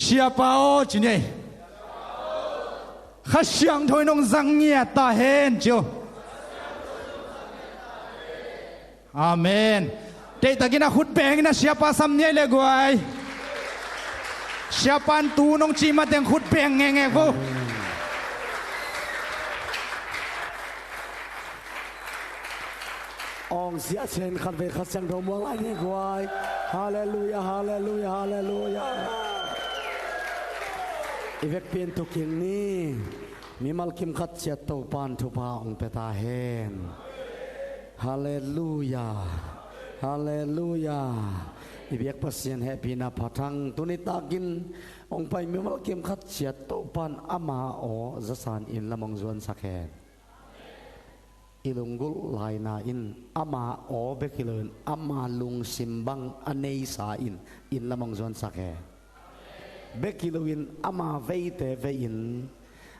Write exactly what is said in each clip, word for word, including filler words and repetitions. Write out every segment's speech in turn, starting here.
Siapa aw, ci ni ei. Kha Siangtho in hong zang ngiat ta hen, ci o. Amen. Deihtakin a khut beng in a Siapa sam ni ei le guai. Siapa in tu nong cih mateng khut beng ngekngek vo. Awng siah ciangin khatvei Kha Siangtho muang lai ni guai. Halleluia, halleluia, halleluia. I vekpi in thukim ni. Mimal kim khat ciat Topa'n thupha hong pia ta hen. Halleluia. Halleluia. I biak Pasian hehpihna pha thang. Tuni takin hong pai mimal kim khat ciat Topa'n ama aw zasan inn lam hong zuansak hen. I lunggulh laina in ama aw bek hi loin ama lungsim bang a neisa in inn lam hong zuansak hen. Bek hi loin ama veite vei-in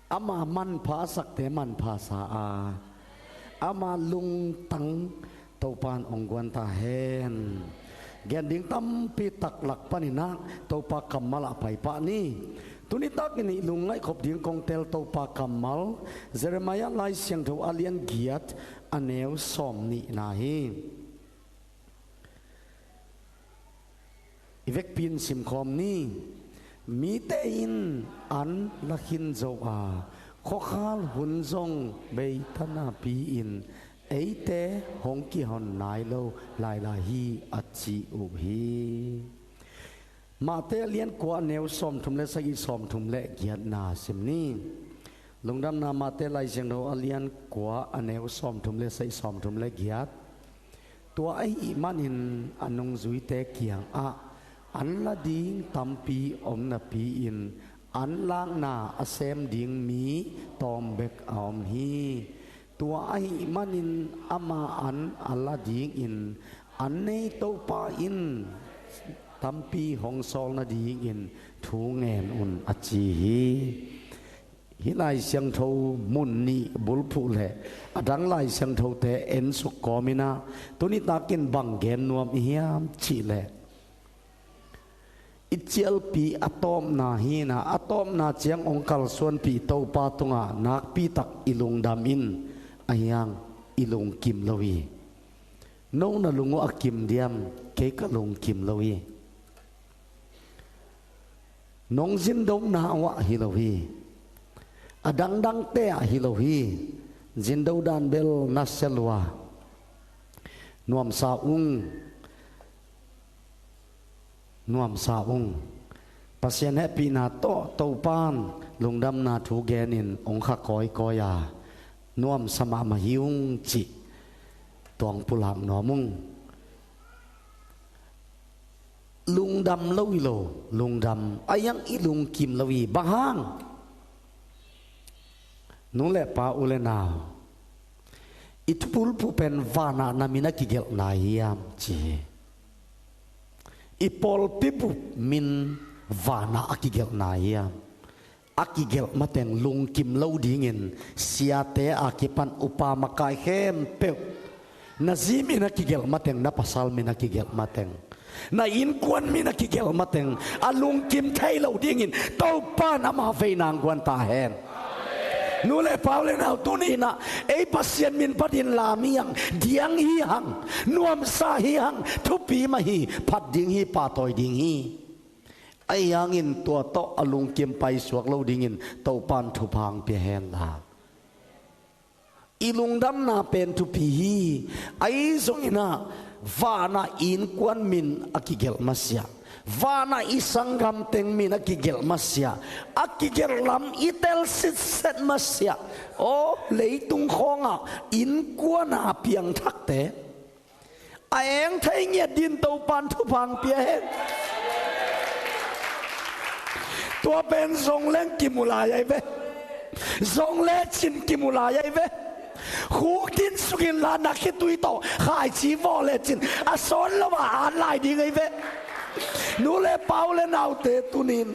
ama manpha a sakte manpha sa a, ama lungtang Topa'n hong guan ta hen. Gen ding tampi tak lak panin ah Topa kammal ah pai pah ni. Tuni takin i lungngaih khop ding kong teel Topa kammal, Jeremiah Lai Siangtho a lian giat, a neu sawm nihna hi. I vekpi in simkhawm ni. Mite in an la khin zo a, khuakhal hun zong beita napi-in eite hong kihon nai lo lailai hi, a ci uh hi. Matthai a lian kua, a neu sawmthum le sagih, sawmthum le giatna sim ni. Lungdamna Matthai Lai Siangtho a lian kua, a neu sawmthum le sagih, sawmthum le giat. Tua ahih manin a nungzuite kiangah an la ding tampi om napi-in an lakna a sem ding mi tawm bek a om hi. Tua ahih manin ama an a la dingin an nei Topa in tampi hong sawl nadingin thu ngen un, a ci hi. Hih Lai Siangtho mun nih bulphuh le a dang Lai Siangthote ensuk kawmin ah tuni takin bang gen nuam i hiam cih leh, i cialpi a tawpna hi-in ah, a tawpna ciang hong kalsuanpih Topa tungah nakpi tak i lungdam in, ahi hang i lungkim lo hi. No na lung uh a kim diam, kei ka lungkim lo hi. Nong zindona uh ah hi lo hi. A dangdangte ah hi lo hi. Zindo dan bel nasia lua. Nuamsa ung. Nuamsa ung. Pasian hehpihna tawh Topa'n lungdamna thu genin hong kha kawikawi a, nuamsa mahmah hi ung cih tua hong pulak nuam ung. Lungdam lo hi lo, lungdam, ahi hang i lungkim lo hi. Bang hang? Nu le pa, u le nau, i thubulphuh pen vanah na min a kigelhna hiam, ci hi. I pawlpi bup min vanah a kigelhna hiam? A kigelh mateng lungkim lo dingin siate a kipan upa makai khempeuh, na zi min a kigelh mateng, na pasal min a kigelh mateng, na innkuan min a kigelh mateng a lungkim thei lo dingin Topa'n ama veina hong guan ta hen. Nu le pa, u le nau, tuni-in ah ei Pasian min phatin lam hi hang, diang hi hang, nuamsa hi hang, thupi mah hi, phat ding hi, pahtawi ding hi. Ahi hangin tua tawh a lungkim paisuak lo dingin Topa'n thupha hong pia hen la. I lungdamna pen thupi hi. Ahi zongin ah vanah innkuan min a kigelh masiah, vanah i sanggam teng min a kigelh masiah, a kigelh lam i tel sitset masiah. Aw, leitung khawngah innkuan a piangthakte a eng thei ngiat dingin Topa'n thupha hong pia hen. Tua pen zong leng kimu lai ahi ve. Zong lecin kimu lai ahi ve. Khukdin sukin la na khitui tawh khaici vawh lecin a sawn lo a at lai ding ahi ve. Nu le pa, u le naute, tuni-in,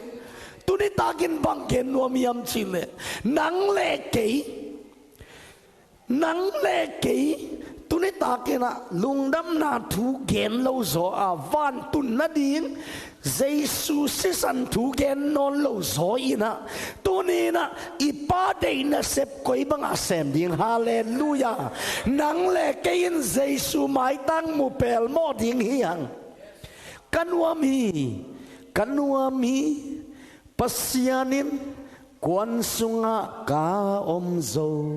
tuni takin bang gen nuam hiam cih leh, nang le kei, nang le kei, Nitakin ah lungdamna thu gen lo zaw a, vantun nading Jesu sisan thu gen nawn lo zaw in ah, tuni-in ah i Pa deih nasep koi bangah sem ding? Halleluiah. Nang le kei in Jesu maitang mu pelmawh ding hi hang. Ka nuam hi, ka nuam hi, Pasian in kuan sungah ka om zo.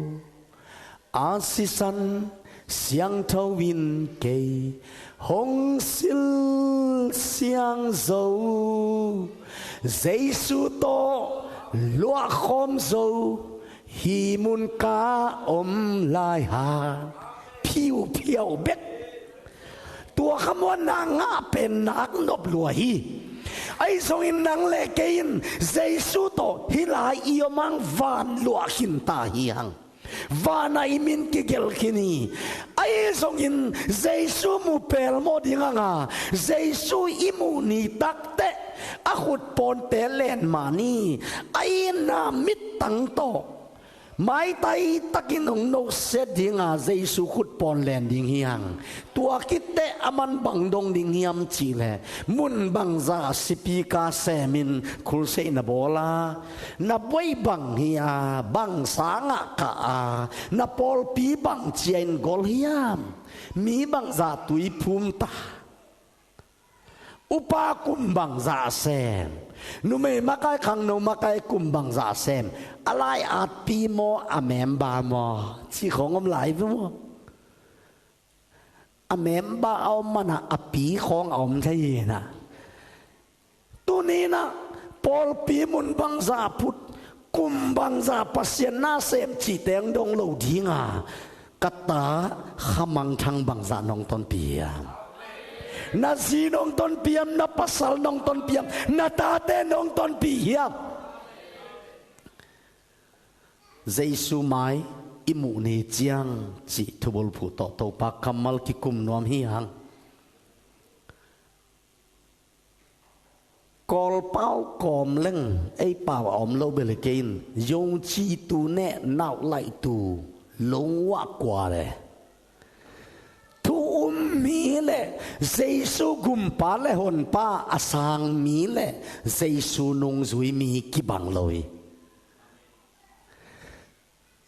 A sisan siangtho in kei hong silsiang zo. Jesu tawh luahkhawm zo, hih mun ka om lai-a phiuphiau bek. Tua khamuanna ngah pen nak nop lua hi. Ahi zongin nang le kei in Jesu tawh hih lai i om hang, van luah khinta hi hang. Vanah i min kigelh khin hi. Ahi zongin Jesu mu pelmawh ding hang a, Jesu i muh ni takteh a khutpawnte len mah ni. A itna mittang tawh maitai takin hong nohsiat ding a, Jesu khutpawn len ding hi hang. Tua khit teh aman bang dong ding hiam cih leh, mun bangzah sipika semin crusade na bawl a, na buai bang hi a, bang sang ah kah a, na pawlpi bang ci-in gol hiam? Mi bangzah tui phum ta? Upa kum bangzah sem? Numei makai, khangno makai kum bangzah sem? A lai-atpi maw, a member maw, cih khawng om lai ve maw? A member a om man a, a pi khawng a om thei hi na. Tuni-in ah pawlpi mun bangzah phut, kum bangzah Pasian na sem cihte hong dong lo ding a, ka ta, khamangthang bangzah nong tonpih hiam? Na zi nong tonpih hiam? Na pasal nong tonpih hiam? Na tate nong tonpih hiam? Jesu mai i muh ni ciang cih thubulphuh tawh Topa kammal kikum nuam hi hang. Kawlpau kawm leng ei pau a om lo bel hi kei in, 有志 tu neh, 脑力 tu 轮滑 kua le. Thu um mi le Jesu gumpa le honpa a sang mi le Jesu nungzui mi kibang lo hi.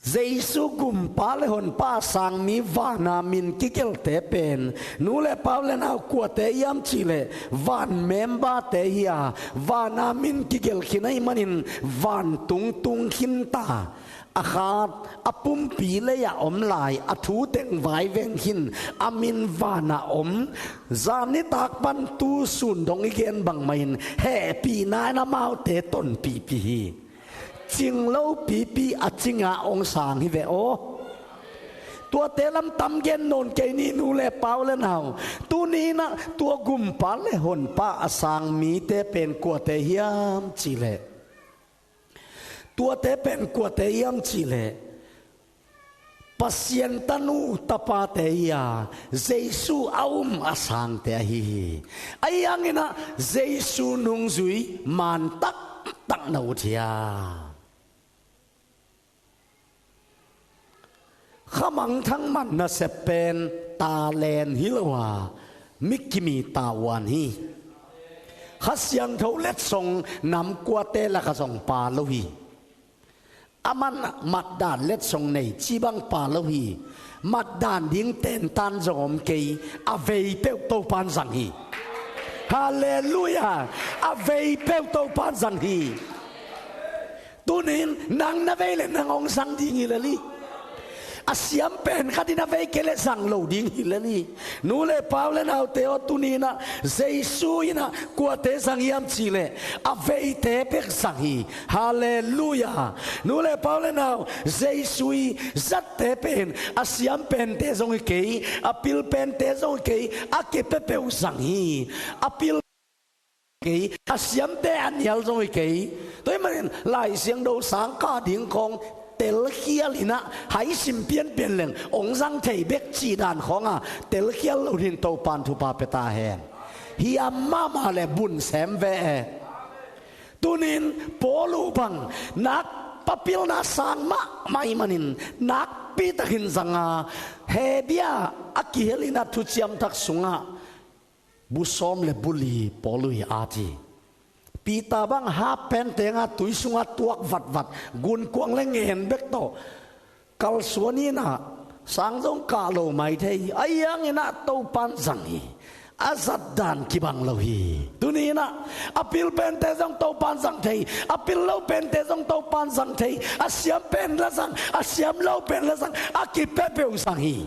Jesu gumpa le honpa a sang mi vana min kigelhte pen, nu le pa u le nau, kuate hiam cih leh van memberte hi a, vana min kigelh khin ahih manin vantung tung khin ta. A khat, a pumpi lei-ah om lai, a thu teng vaiveng khin, a min vanah om. Zan nitak pan tu sun dong i gen bang mahin hehpihna in amaute tonpihpih hi. Cing lopipi a cingah hong sang hi ve aw. Tuate lam tam gen nawn kei ni, nu le pa u le nau. Tuni-in ah tua gumpa le honpa a sang mite pen kuate hiam cih leh, tuate pen kuate hiam cih leh, Pasian tanu tapate hi a, Jesu a um a sangte ahi hi. Ahi hangin ah Jesu nungzui man taktak na ut hiam? Khamangthang man nasep pen talen hi lo a, mi kimi tavuan hi. Kha Siangtho letsong nam kuate lakah zong pha lo hi. Aman matdan letsong nei ci bang pha lo hi. Matdan ding tentan zong om kei, a vei peuh Topan zang hi. Halleluiah. A vei peuh Topan zang hi. Tunin nang na vei le nang hong zang ding hi lel hi. A siam pen khat in a vei kei le zang lo ding hi lel hi. Nu le pa u le naute aw, tuni-in ah Jesu in ah kuate zang hiam cih leh, a veite bek zang hi. Halleluiah. Nu le pa u le nau, Jesu i zatte pen a siam pente zong hi kei, a pil pente zong hi kei, a kipia peuh zang hi. A pil kei, a siamte a nial zong hi kei. Tua ahih manin Lai Siangtho sang kah ding khawng telkhial in ah, hai sim pianpian leng hong zang thei bek cih dan khawng a, telkhial lo dingin Topan thupha pia ta hen. Hiam mahmah le bun sem ve e. Tunin Paul uh bang nakpi pilna sang mahmah ahih manin nak Tampi takin zanga, Hebru a kihelina thuciam thak sungah bu sawm le bu li pawl uh hi a ci. Peter bang half pant tenga tui sunga tuak vatvat, gunkuang le ngen bek tawh kalsuan inah, sang zong kah lo mai thei, ahi hanginah Topan zang hi. A zat dan kibang lo hi. Tuni inah a pil pente zong Topan zang thei, a pil lo pente zong Topan zang thei, a siam pen la zang, a siam lo pen la zang, a kipepeuh zang hi.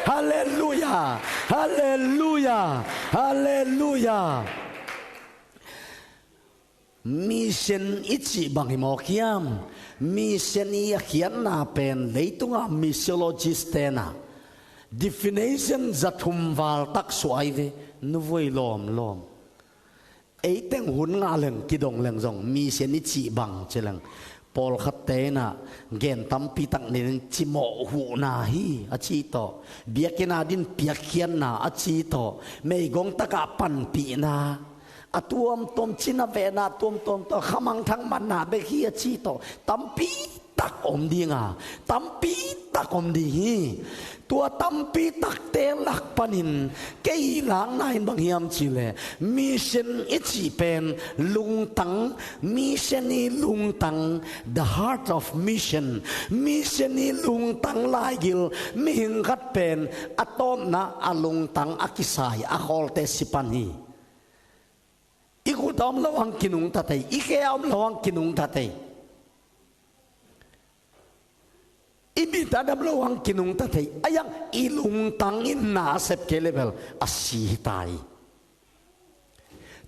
Halleluia. Halleluia. Halleluia. Mission i cih bang hi mawk hiam? Mission i a khiatna pen leitunga missiologist tenah definition zathum val tak suai ve. Nuvui lawmlawm, eiteng hun ngah leng kidong leng zong mission i cih bang ci leng, pawlkhatte inah gen tampi tak nenin cimawh huhna hi a ci tawh, biakinn a din piakkhiatna a ci tawh, meigong takah panpihna a tuamtuam, cina vehna a tuamtuam tawh, khamangthang matna bek hi a ci tawh, tampi tak om dinga, tampi tak om ding hi. Tua tampi takte lak panin kei i lakna in bang hiam cihleh, mission i cih pen lungtang, mission i lungtang, the heart of mission, mission i lungtang laigil mihing khat pen a tawpna a lungtang a kisai a khawlte sipan hi. I khut a om lo hang kinungta thei, i khe a om lo hang kinungta thei, i mit a dam lo hang kinungta thei, ahi hang i lungtang in na a sep kei leh bel a si hi ta hi.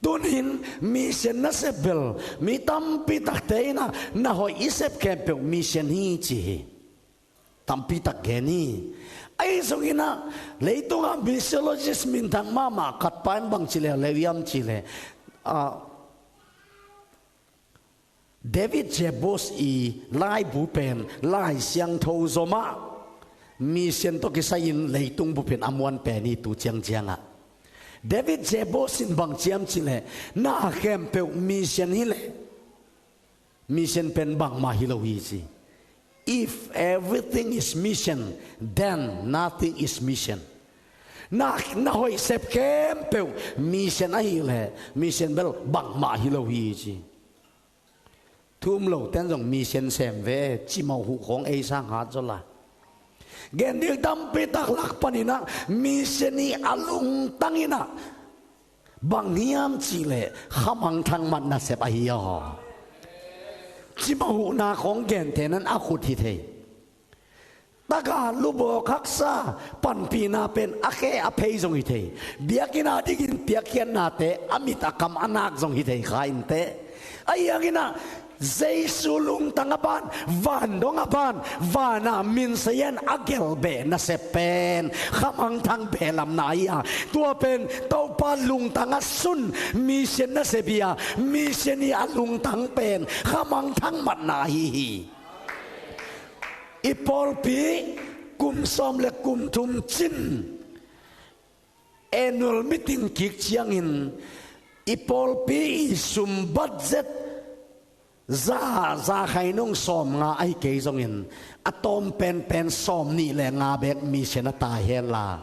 Tunin mission nasep bel mi tampi takte inah na hoih i sep khempeuh mission hi ci hi. Tampi tak gen hi. Ahi zongin ah leitunga missiologist minthang mahmah khat pa in bang ci leuleu hiam cihleh, ah, David Jebuss i laibu pen Lai Siangtho zomah mission tawh kisai-in leitung bupin a muan pen hi tu ciangciangah. David Jebuss in bang ci hiam cihleh, na khempeuh mission hileh mission pen bangmah hi lo hi ci. If everything is mission, then nothing is mission. Na, na hoih sep khempeuh mission ahileh mission bel bangmah hi lo hi ci. Thu um lo ten zong mission sem ve, cimawh huh khawng ei sang hat zaw la. Gen ding tampi tak lak paninah mission i a lungtang inah bang hiam cihleh khamangthang mat nasep ahi aw. Cimawh huhna khawng gente nan a khut hi thei. Taka lubawk haksa panpihna pen a khe a phei zong hi thei. Biakinn a dingin piakkhiatnate a mit a kam a nak zong hi thei kha inteh. Ahi hanginah Jesu lungtang a ban, van dong a ban, vanah minseien a gelbeh nasep pen khamangthang behlamna ahi a, tua pen Topa lungtang a sun mission nasep hi a, mission i a lungtang pen khamangthang matna ahi hi. I pawlpi kum sawm le kum thum cin annual meeting kik ciangin i pawlpi i sum budget za, za khai nung sawm nga ahi kei zongin a tawm penpen sawm nih le nga bek mission a tai hen la.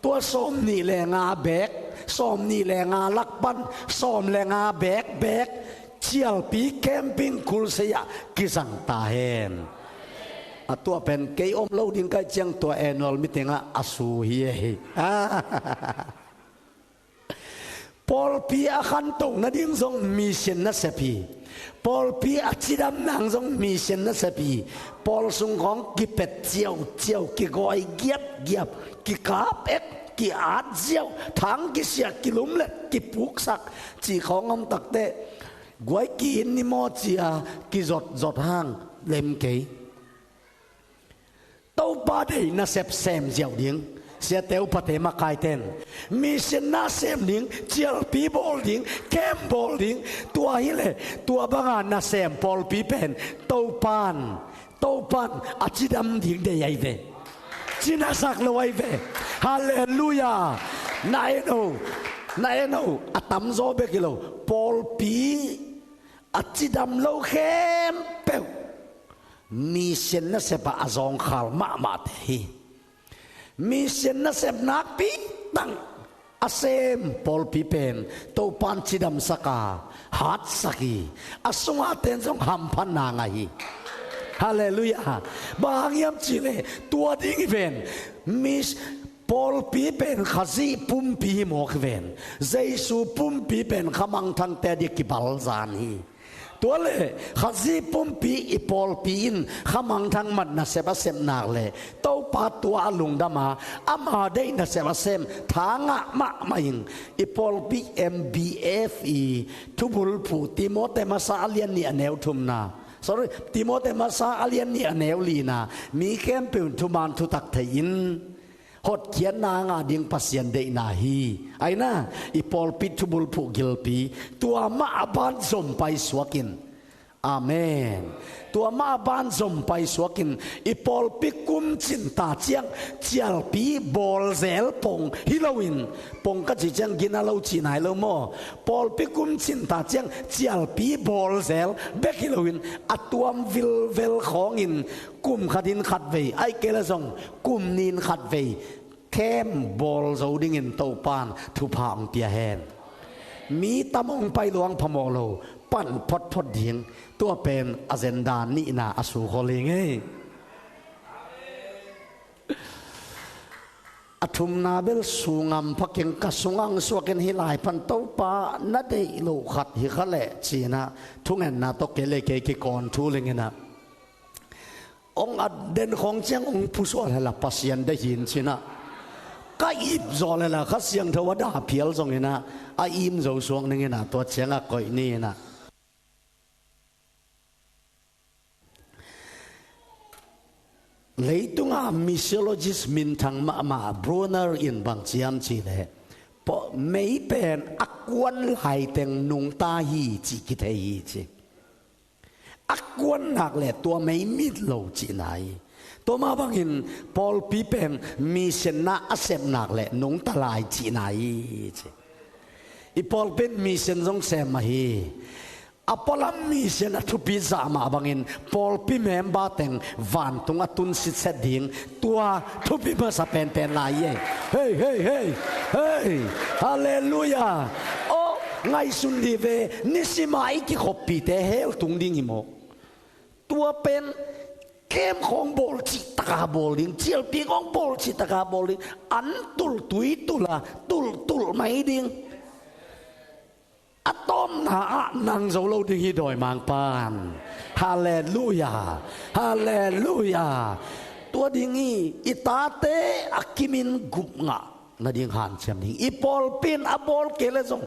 Tua sawm nih le nga bek, sawm nih le nga lak pan sawm le nga bek bek cialpi camping khulsei ah kizang ta hen. A tua pen kei om lo ding kaih ciang tua annual meeting ah a su hi e. Pawlpi a khantoh nading zong mission nasep hi. Pawlpi a cidam nang zong mission nasep hi. Pawl sung khawng kipet ciauciau, kigawi giapgiap, kikap ek, ki-at ziau, thang kisiah, kilumlet, kipuksak cih khawng om takteh guai ki-in ni maw ci-a kizot zot hang lem kei. Topa deih nasep sem ziau ding. Siate upate makaiten mission na sem ding, cialpi bawl ding, camp bawl ding. Tua hileh tua banga nasem pawlpi pen Topan, Topan a cidam ding deih ahi ve. Cinasak lo ahi ve. Halleluia. Na en o, na en o, a tamzaw bek hi lo. Pawlpi a cidam lo khempeuh Mission nasep ah a zawngkhal mahmahte hi. Mission nasep nakpi tang a sem pawlpi pen Topan cidamsak a, hatsak hi. A sungah ten zong hamphatna ngah hi. Halleluiah. Bang hang hiam cihleh tua ding hi ven. Mis- pawlpi pen Khazih pumpi hi mawk hi ven. Jesu pumpi pen khamangthangte a dia kibalzan hi. Tua le Khazih pumpi i pawlpi in khamangthang mat nasep a sem nak le Topa tua a lungdam a, ama deih nasep a sem tha ngah mahmah in, i pawlpi M B F i thubulphuh Timote masa a lian nih a neu thumna, sorry, Timote masa a lian nih a neu lina, mi khempeuh in thuman thutak thei in hotkhiatna a ngah ding Pasian deihna hi. Aina, i pawlpi thubulphuh gilpi tua mah a ban zom paisuak in. Amen. Tua mah a ban zom paisuak in. I pawlpi kum cin ta ciang cialpi bawlzel pong hi loin, pong ka cih ciang gina lo cihna hi lo maw? Pawlpi kum cin ta ciang cialpi bawlzel bek hi loin, a tuam vilvel khawngin kum khatin khatvei, ahih kei leh zong kum nin khatvei khem bawl zo dingin Topan thupha hong pia hen. Mi tam hong pai luang phamawh lo, pan photphot ding, tua pen agenda nihna a sukhawl hi ngei. A thumna bel sungam pha keng, ka sungah suakin hih lai pan Topa na deih loh khat hi kha leh cinah thungetna tawh kei le kei kikawn thu linginah. Hong a den khawng ciang hong phusuah hela Pasian deih hi in cinah. Ka ip zaw hela Kha Siangtho a dah phial zonginah a im zo suak ninginah tua ciangah koih ni inah. Leitunga missiologist minthang mahmah Bruner in bang ciam cihleh, mei pen a kuan laiteng nungta hi cih kithei hi ci. A kuan nak le tua mei mit lo cihna hi. Tua mah bangin pawlpi pen missionna a sem nak le nungta lai cihna hi ci. I pawlpi in mission zong sem mah hi. A pualam mission a thupi zah mah bangin pawlpi member teng vantung a tun sitset ding tua thupi masa penpen lai hi. Hei, hei, hei, hei. Halleluiah. Aw, ngaihsun dih ve, nisima i kikhoppite hell tung ding hi maw? Tua pen kem khawng bawl cihtaka bawl ding, cialpi khawng bawl cihtaka bawl ding, an tulh tui tulh a tulh tulh mai ding. A tawpna ah nang zo lo ding hi dawimangpan. Halleluiah. Halleluiah. Tua ding hi, i tate a kimin gup ngah nading hanciam ding. I pawlpi in a bawl kei le zong,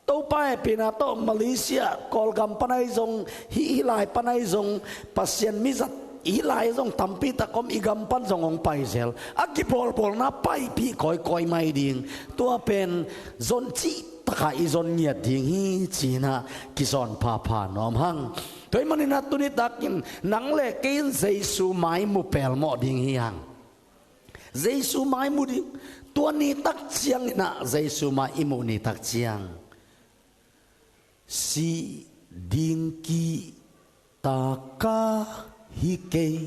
Topa hehpihna tawh Malaysia, Kawlgam pan ahi zong, hih, hih lai pan ahi zong, Pasian mizat hih lai zong tampi tak om, i gam pan zong hong paizel. A kibawlbawlna paipih kawikawi mai ding. Tua pen zon cihtakah i zon ngiat ding hi cinah kizawn phapha nuam hang. Tua hih maninah tuni takin nang le kei in Jesu mai mu pelmawh ding hi hang. Jesu mai mu ding. Tua nitak cianginah Jesu mai i muh nitak ciang sih ding kihtak a hi kei,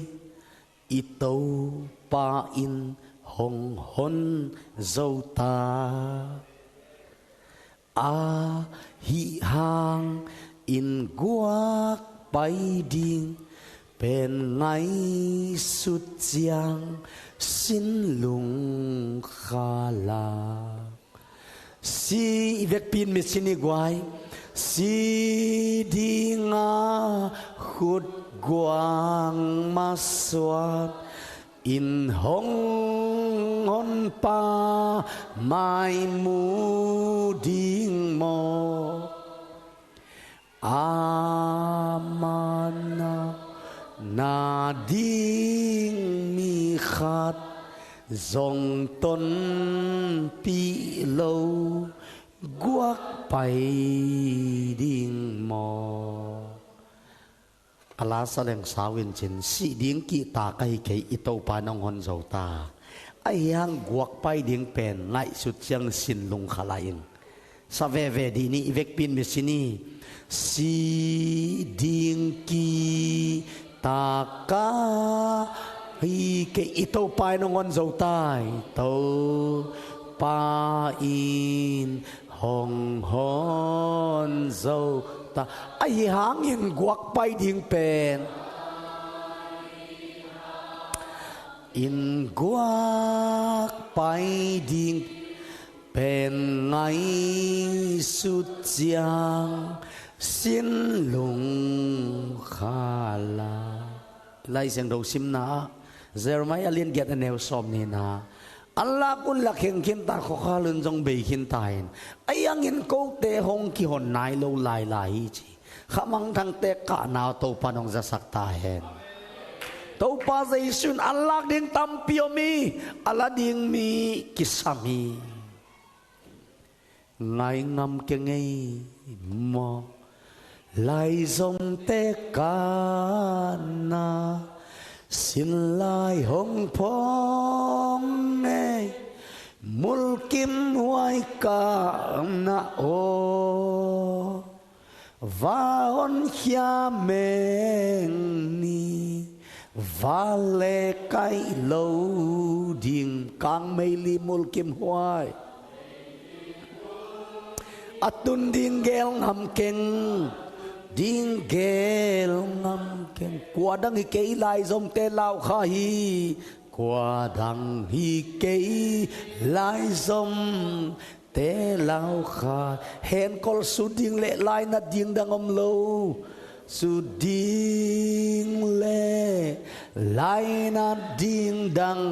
i Topa in hong hon zo ta. Ahih hangin guak pai ding pen ngaihsut ciang sin lungkhal a. Si i vekpi in mitsi ni guai. Si dinga khut guang masuat in hong honpa mai mu ding maw? Amah nading mi khat zong tonpih lo guak pai ding maw? A la saleng sau in cin, sih ding kihtak a hi kei, i Topa in hong hon zo ta. Ahih hang guak pai ding pen ngaihsut ciang sin lungkhal a in. Sa veve dih ni, i vekpi in mitsi ni. Sih ding kihtak taka hi kei, i Topa in hong hon zo ta hi. Topa in hong hon zo ta. Ahi hangin guak pai ding pen, in guak pai ding pen ngaihsut ciang sin lungkham la. Lai Siangtho simna ah Jeremiah a lian giat a neu sawm nihna, an lak un la kheng khin ta, khuakhal un zong bei khin ta in, ahi hangin kote hong kihon nai lo lailai hi ci. Khamangthangte kahna Topa in hong zasak ta hen. Topa Jesu in an lak ding tampi om hi, a la ding mi kisam hi. Ngai ngam keng ei maw, laizomte kahna, sin lai hong phong ei, mulkimhuai kahna aw. Va honkhia meng ni, val le kaih lo ding, kang meili mulkimhuai. A tun ding gel ngam keng, ding gel ngam keng. Kua dang hi kei, laizomte lau kha hi. Kua dang hi kei, laizom te lau kha. Henkol sut ding le lainat ding dang om lo. Sut ding le lainat ding dang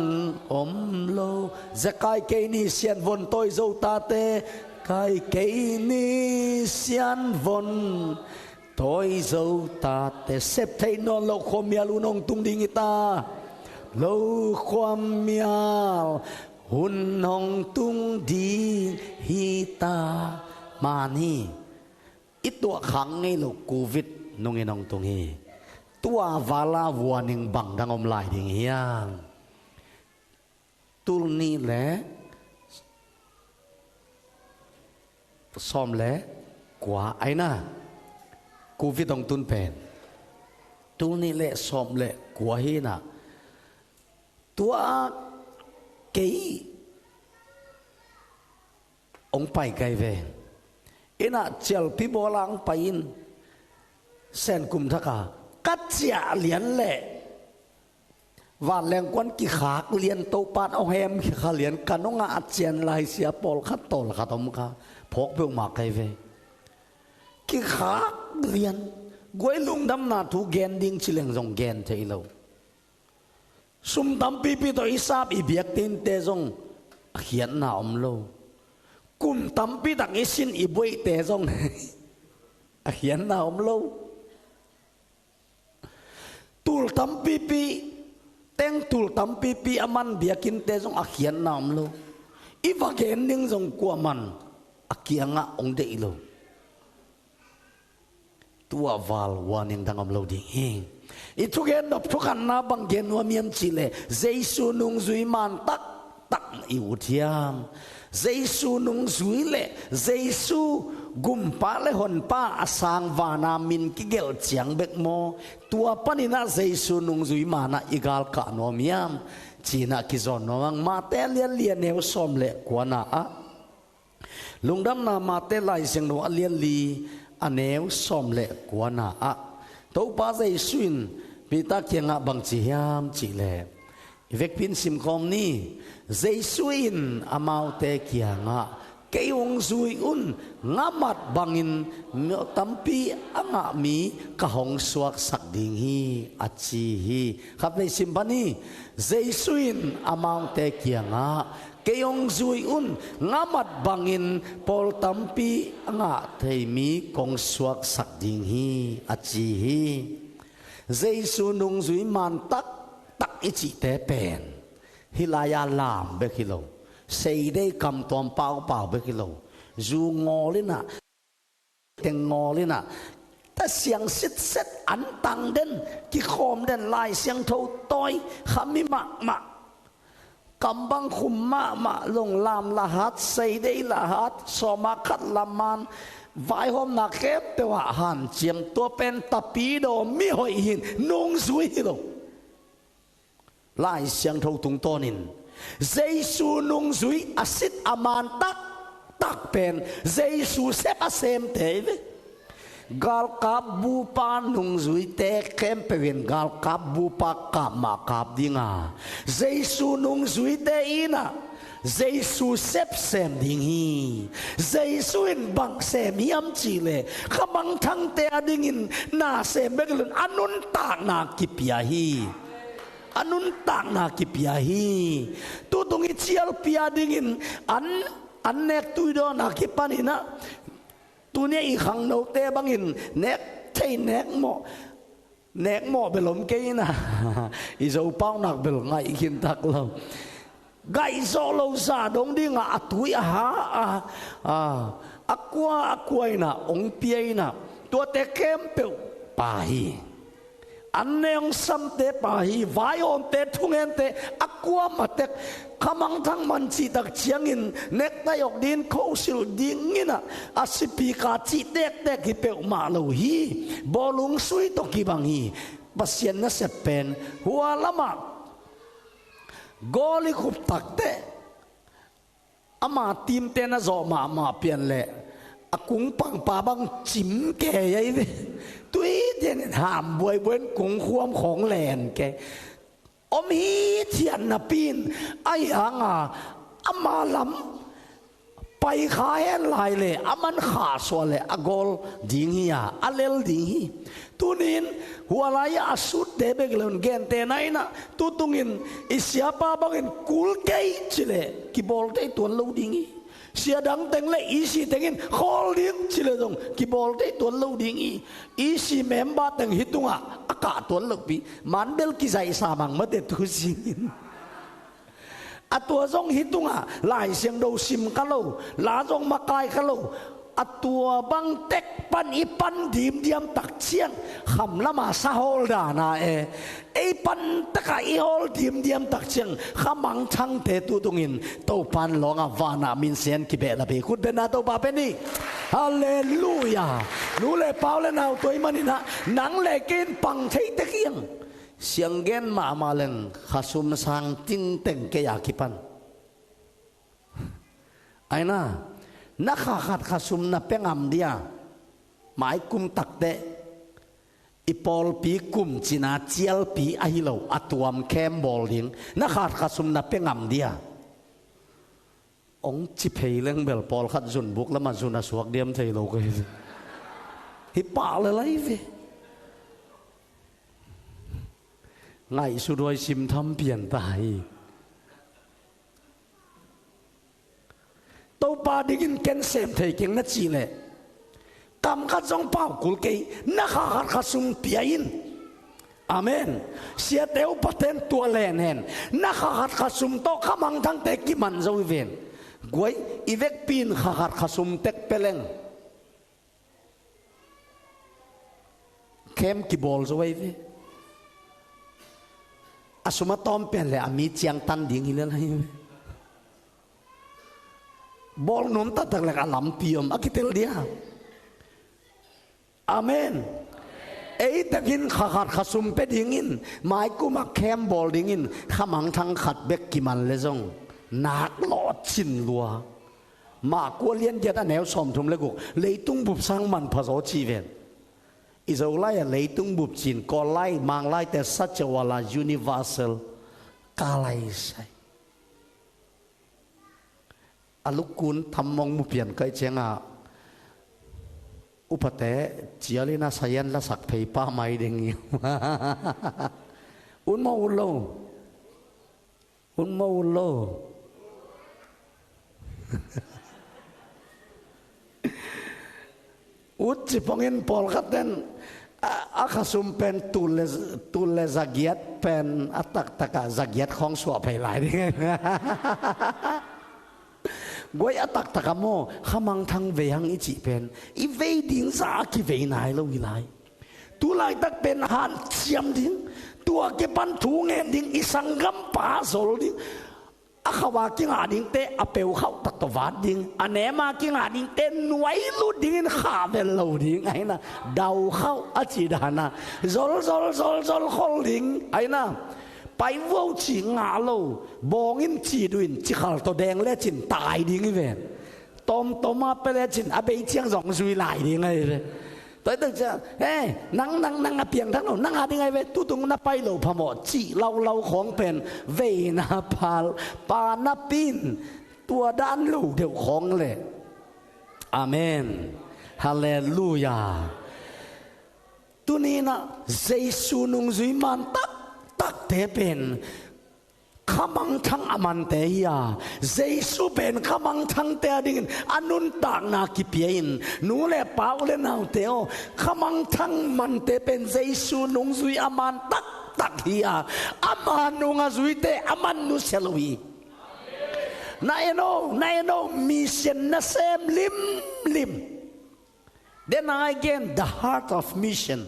om lo. Zia kai kei ni sianvon tawi zo tate, kai kei ni sianvon tawi zo tate. Sep thei nawn loh khuamial hun hong tung ding hi ta. Lo khuamial hun hong tung ding hi ta. Man hi. I tuah khak ngei loh Covid nungin hong tung hi. Tua vala warning bang dang om lai ding hiam? Tul nih le sawm le kua aina, Covid hong tun pen tul nih le sawm le kua hi na. Tua kei hong pai kai ve. Ina cialpi bawla hong pai in, Senkum Thak a ka ciah lian leh vanleng kuan kikhak lian, Topa in hong hem kha lian, ka nungah a cian lai sia pawlkhat tawlkhat om kha, phawk peuhmah kai ve. Kikhak lian, guai lungdamna thu gen ding ci leng zong gen thei lo. Sum tampipi tawh i sap i biakte innte zong a khiatna om lo. Kum tampi tak i sin i buaihte zong a khiatna om lo. Tul tampipi, teng tul tampipi a man biakinnte zong a khiatna om lo. I va gen ding zong kuaman a kiangah hong deih lo. Tua val warning dang om lo ding hi. I thugen nop thukhatna bang gen nuam hiam cih leh, Jesu nungzui man taktak i ut hiam? Jesu nungzui le Jesu gumpa le honpa a sang vana min kigelh ciang bek maw, tua panin ah Jesu nungzui man ah i galkah nuam hiam? Ci-in ah kizawn nuam ang. Mate a lian li a neu sawm le kuana ah. Lungdamna Mate Lai Siangtho a lian li a neu sawm le kuana ah Topa Jesu in Peter kiangah bang ci hiam cih leh, i vekpi in simkhawm ni. Jesu in amaute kiangah, "Kei hong zui un, ngamat bangin mi tampi a ngah mi ka hong suaksak ding hi," a ci hi. Khatvei sim pah ni. Jesu in amaute kiangah, "Kei hong zui un, ngamat bangin pawl tampi a ngah thei mi kong suaksak ding hi," a ci hi. Jesu nungzui man taktak i cihte pen hih lai-a lam bek hi lo, seidei kamtuam paupau bek hi lo, zu ngawl in ah, teng ngawl in ah, ta siang sitset, antang den, kikhawm den, Lai Siangtho tawi, khami mahmah, kambang khum mahmah, zong lam lahat, seidei lahat, sawma khat laman, Vaihawmna khempeuh ah hanciam, tua pen tapidaw mihoih hi in, nungzui hi lo. Lai Siangtho tungtawnin Jesu nungzui a sit a man taktak pen Jesu sep a semte hi ve. Galkap bupa nungzuite khempeuh in galkap bupa kap mah kap ding a, Jesu nungzuite in ah Jesu sep sem ding hi. Jesu in bang sem hiam cih leh khamangthangte a dingin na sem bek lo in a nuntakna kipia hi. A nuntakna kipia hi. Tutung i cialpi a dingin an, an nek tuidawn a kipan in ah, tuni a i khangnote bangin nek thei nek mawh, nek mawh bel om kei in ah, i Zopau nak bel ngaih khin tak lo. Gaih zawh lo zah dong ding a, a tui a ha a, a, a kua a kua in ah hong pia in ah, tuate khempeuh pa hi. An ne hong samte pa hi. Vaihawmte, thungente, a kua mah tek, khamangthang man cih tak ciangin nektaih awk ding, khosilh ding in ah, a sipi ka cih tektek hi peuhmah lo hi. Bawlung sui tawh kibang hi. Pasian nasep pen hua lamah gawl i khup takteh, ama timte na zawh mahmah pian leh a kungpangpa bang cim kei ahi ve. Tui tian in ham buaibuai in kung khuam khawng len kei. Om hithiat napi in, ahi hang a ama lam pai kha hen lai leh aman khahsuah leh a gawl ding hi a, a lel ding hi. Tuni in hua lai-ah a sutte bek lo in gente na in ah, tutungin i siapa bangin kul kei ci leh kibawlte i tuan lo ding hi. Sia dang teng leh E C teng in khawl ding ci leh zong kibawlte i tuan lo ding hi. E C member teng hih tungah a kah tuan lopi, man bel kizaihsa mang mate tu singin. A tua zong hih tungah Lai Siangtho sim kha lo, la zong makai kha lo. A tua bang tek pan i pan dimdiam tak ciang, kham lama sahawl dan a e, ei pan takah i hawl dimdiam tak ciang, khamangthangte tutungin Topa in lawngah vanah minsian kibehlap hi. Khut bengna Topa pe ni. Halleluia. Nu le pa u le nau, tua ahih manin ah nang le kei in pang thei tek hi hang. Sianggen mahmah leng khasum sang tinteng kei a kipan. Aina, na kha khat khasum na pia ngam dia, mai kum takteh i pawlpi kum cina cialpi ahi lo, a tuam khem bawl ding, na kha khat khasum na pia ngam dia. Hong ci phei leng bel pawlkhat zunbuk lamah zun a suak diam thei lo ka hi. Hi pah le lai ve. Ngaihsut huai sim tham pian ta hi. Topa dingin ken sem thei keng na cih leh, kam khat zong pau kul kei, na kha khat khasum pia in. Amen. Siate upaten tua len hen, na kha khat khasum tawh khamangthangte kiman zo hi ven. Guai, i vekpi in kha khat khasum tek pia leng khem kibawl zo ahi ve. A sum a tawm pen le a mi ciangtan ding hi le lai ve. Bawl nuam taktak lek a lampi om a kitel dia. Amen. Ei takin kha khat khasum pia dingin, maikum a khem bawl dingin, khamangthang khat bek kiman le zong nak lawh cin lua. Mah kua lian giat a neu sawmthum le guk, leitung bup sang manpha zaw ci ven. I Zolai a leitung bup cin, Kawllai, Manglaite sa ceuh a la universal ka lai sai. A lukun tam mong mu pian kai ciangah, upate cialin a sayan lasak phei pa mai ding hi. Un maw, un lo? Un maw, un lo? Ut ci pongin pawlkhat ten a, a khasum pen tul le, tul le zagiat pen a taktakah zagiat khawng suah phei lai ding. Guai, a taktakah maw, khamangthang vei hang i cih pen i vei ding zah a kivei nai lo hi lai. Tu laitak pen hanciam ding, tua kipan thu ngen ding, i sanggampa zol ding. A khauh a kingah dingte a peu khauh tak tawh vat ding, a nem a kingah dingte nuai lut dingin khahvel lo ding ahi na. Dau khauh a cih dan a, zol zol zol zol khol ding ahi na. Pai vuau cih ngah lo, bawng in cih duh in cikhal tawh deng lecin tai ding hi ven. Tawmtawm a pia lecin a bei ciang zong zui lai ding ahi ve. Tua hi tak ciang, "He, nang, nang, nang a piangthak lo, nang a ding ahi ve, tutung na pai lo phamawh," cih laulau khawng pen veina phal, Pa napi in tua dan lo deuh khawng leh. Amen. Halleluiah. Tuni-in ah Jesu nungzui man taktakte pen khamangthang a mante hi a, Jesu pen khamangthangte a dingin a nuntakna kipia in, nu le pa, u le naute aw, khamangthang mante pen Jesu nungzui a man taktak hi a, ama nung a zuite a man nusia lo hi. Na en aw, na en aw, mission nasem limlim. Then again, the heart of mission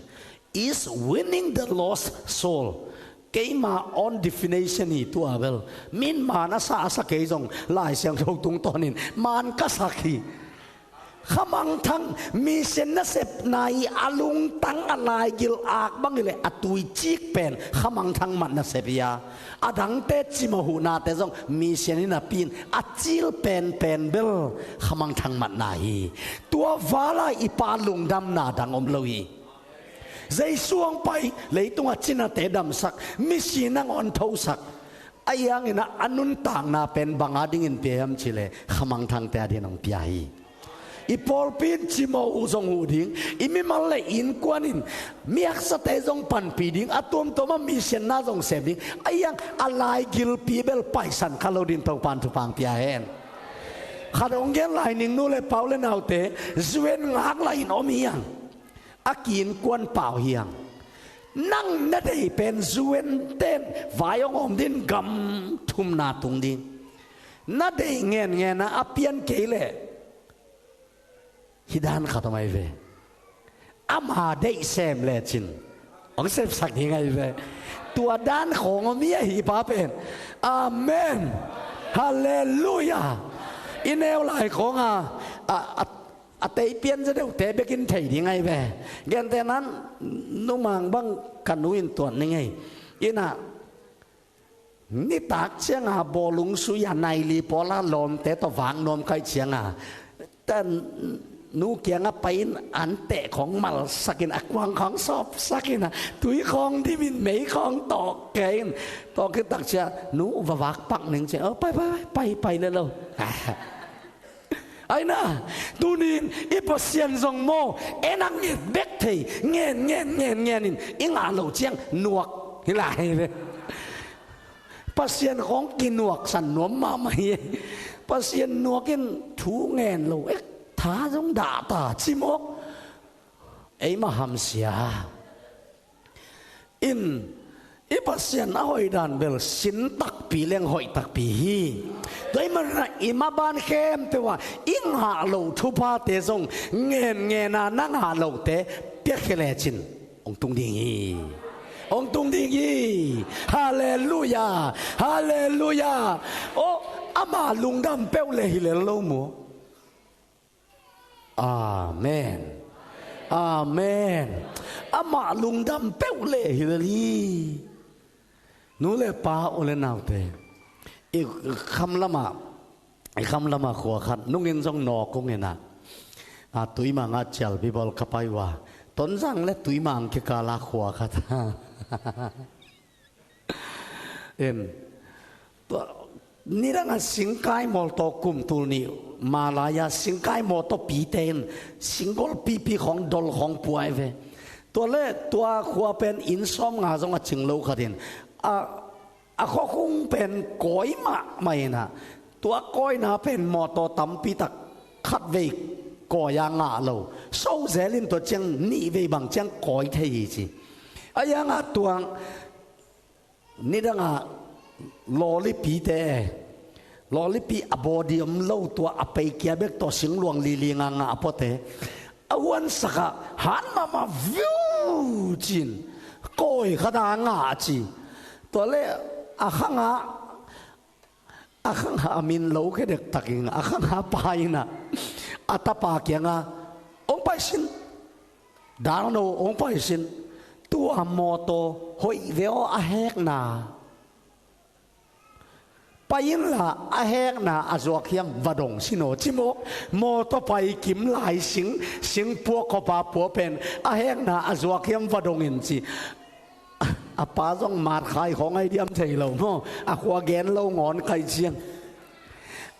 is winning the lost soul. Keima own definition hi tua bel. Min man a sa a sa kei zong Lai Siangtho tungtawnin man ka sak hi. Khamangthang mission nasepna hi a, lungtang a laigil ak bang hileh a tuicik pen khamangthang mat nasep hi a. A dangte cimawh huhnate zong mission hi napi-in a cil penpen bel khamangthang matna hi. Tua val a i Pa lungdamna dang om lo hi. Jesu hong pai, leitungah cinate damsak, misi nangawn thosak. Ahi hangin ah a nuntakna pen bang a dingin pia hiam cih leh khamangthangte a dingin hong pia hi. I pawlpi in cimawh uh zong huh ding, i mimal le innkuan in mihaksate zong panpih ding, a tuamtuam a mission na zong sem ding. Ahi hang a laigilpi bel paisan kha lo dingin Topa'n thupha hong pia hen. Khat hong gen lai ning, nu le pa, u le naute, zu-en ngak lai-in om hi hang. A ki-innkuan pau hi hang. Nang na deih pen zu-enten vai hong om dingin gam thumna tung ding. Na deih ngenngen a, a pian kei leh hih dan khat om ahi ve. Ama deih sem lecin hong sepsak ding ahi ve. Tua dan khawng om hi a, hih pa pen. Amen. Halleluiah. I neu lai khawng a, a, a, a tei pian za deuhte bekin thei ding ahi ve. Gentehna-in numang bang ka nu in tuat ning ei. Inn ah nitak ciang a bawlung sui a, nai li pawl a lawmte tawh vak nuam ka hih ciang a, ta nu kiangah pai-in anteh khawng malsak in, a kuang khawng sawpsak in a, tui khawng dim in, mei khawng tawh kei in, tawh khit tak ciang, "Nu, va vak pak ning," ci. "Oh, pai, pai, pai, pai, pai le lo." Ahi na, tuni-in i Pasian zong maw, en a nget bek thei, ngen, ngen, ngen, ngen in, i ngah loh ciang nuak hi lai ve. Pasian khawng kinuaksan nuam mahmah hi. Pasian nuak in thu ngen lo, eh, tha zong dah ta ci mawk. Ei mah hamsia. In, i Pasian a hoih dan bel sin takpi leng hoih takpi hi. Tua ahih manin ah i maban khempeuh ah i ngah loh thuphate zong ngen ngen a na ngah lohte piakhia lecin hong tung ding hi. Hong tung ding hi. Halleluiah. Halleluiah. Oh, ama lungdam peuh le hi lel lo maw. Amen. Amen. Amah lungdam peuh le hi lel hi. Nu le pa, u le naute, i kham lamah, i kham lamah khua khat, nungin zong nawk ung in ah, a, Tuimang ah cialpi bawl ka pai uh a, Tonzang le Tuimang kikal ah khua khat. In, tua, nidang a singkai mawtaw kum tul nih ma lai-a singkai mawtaw pite in singgol pipi khawng dol khawng pua hi ve. Tua le tua khua pen inn sawmnga zong a cing lo khat in, a, a khuakhung pen kawi mahmah in ah, tua kawina pen mawtaw tampi tak khatvei kawi a ngah lo. So zel in tua ciang nihvei bang ciang kawi thei hi ci. Ahi hang ah tua nidang a lawlipite, lawlipi a body om lo, tua a peikia bek tawh singluang liling a ngah pawte, a huansak ah han mahmah viu ci-in kawi khat a ngah ci. Tua le a khang ah A khangha a min lo khe dektak in a khangha pa in ah a tapa kiangah, "Hong paisin, dalno hong paisin, tua mawtaw hoih ve aw, a hekna pai inla, a hekna a zuak hiam va dong sin aw," ci maw. Mawtaw pai kim lai sing, sing pua, kawpa pua pen a hekna a zuak hiam va dong in ci. A pa zong matkhai khawng ai diam thei lo maw, a khua gen lo ngawn kai ciang.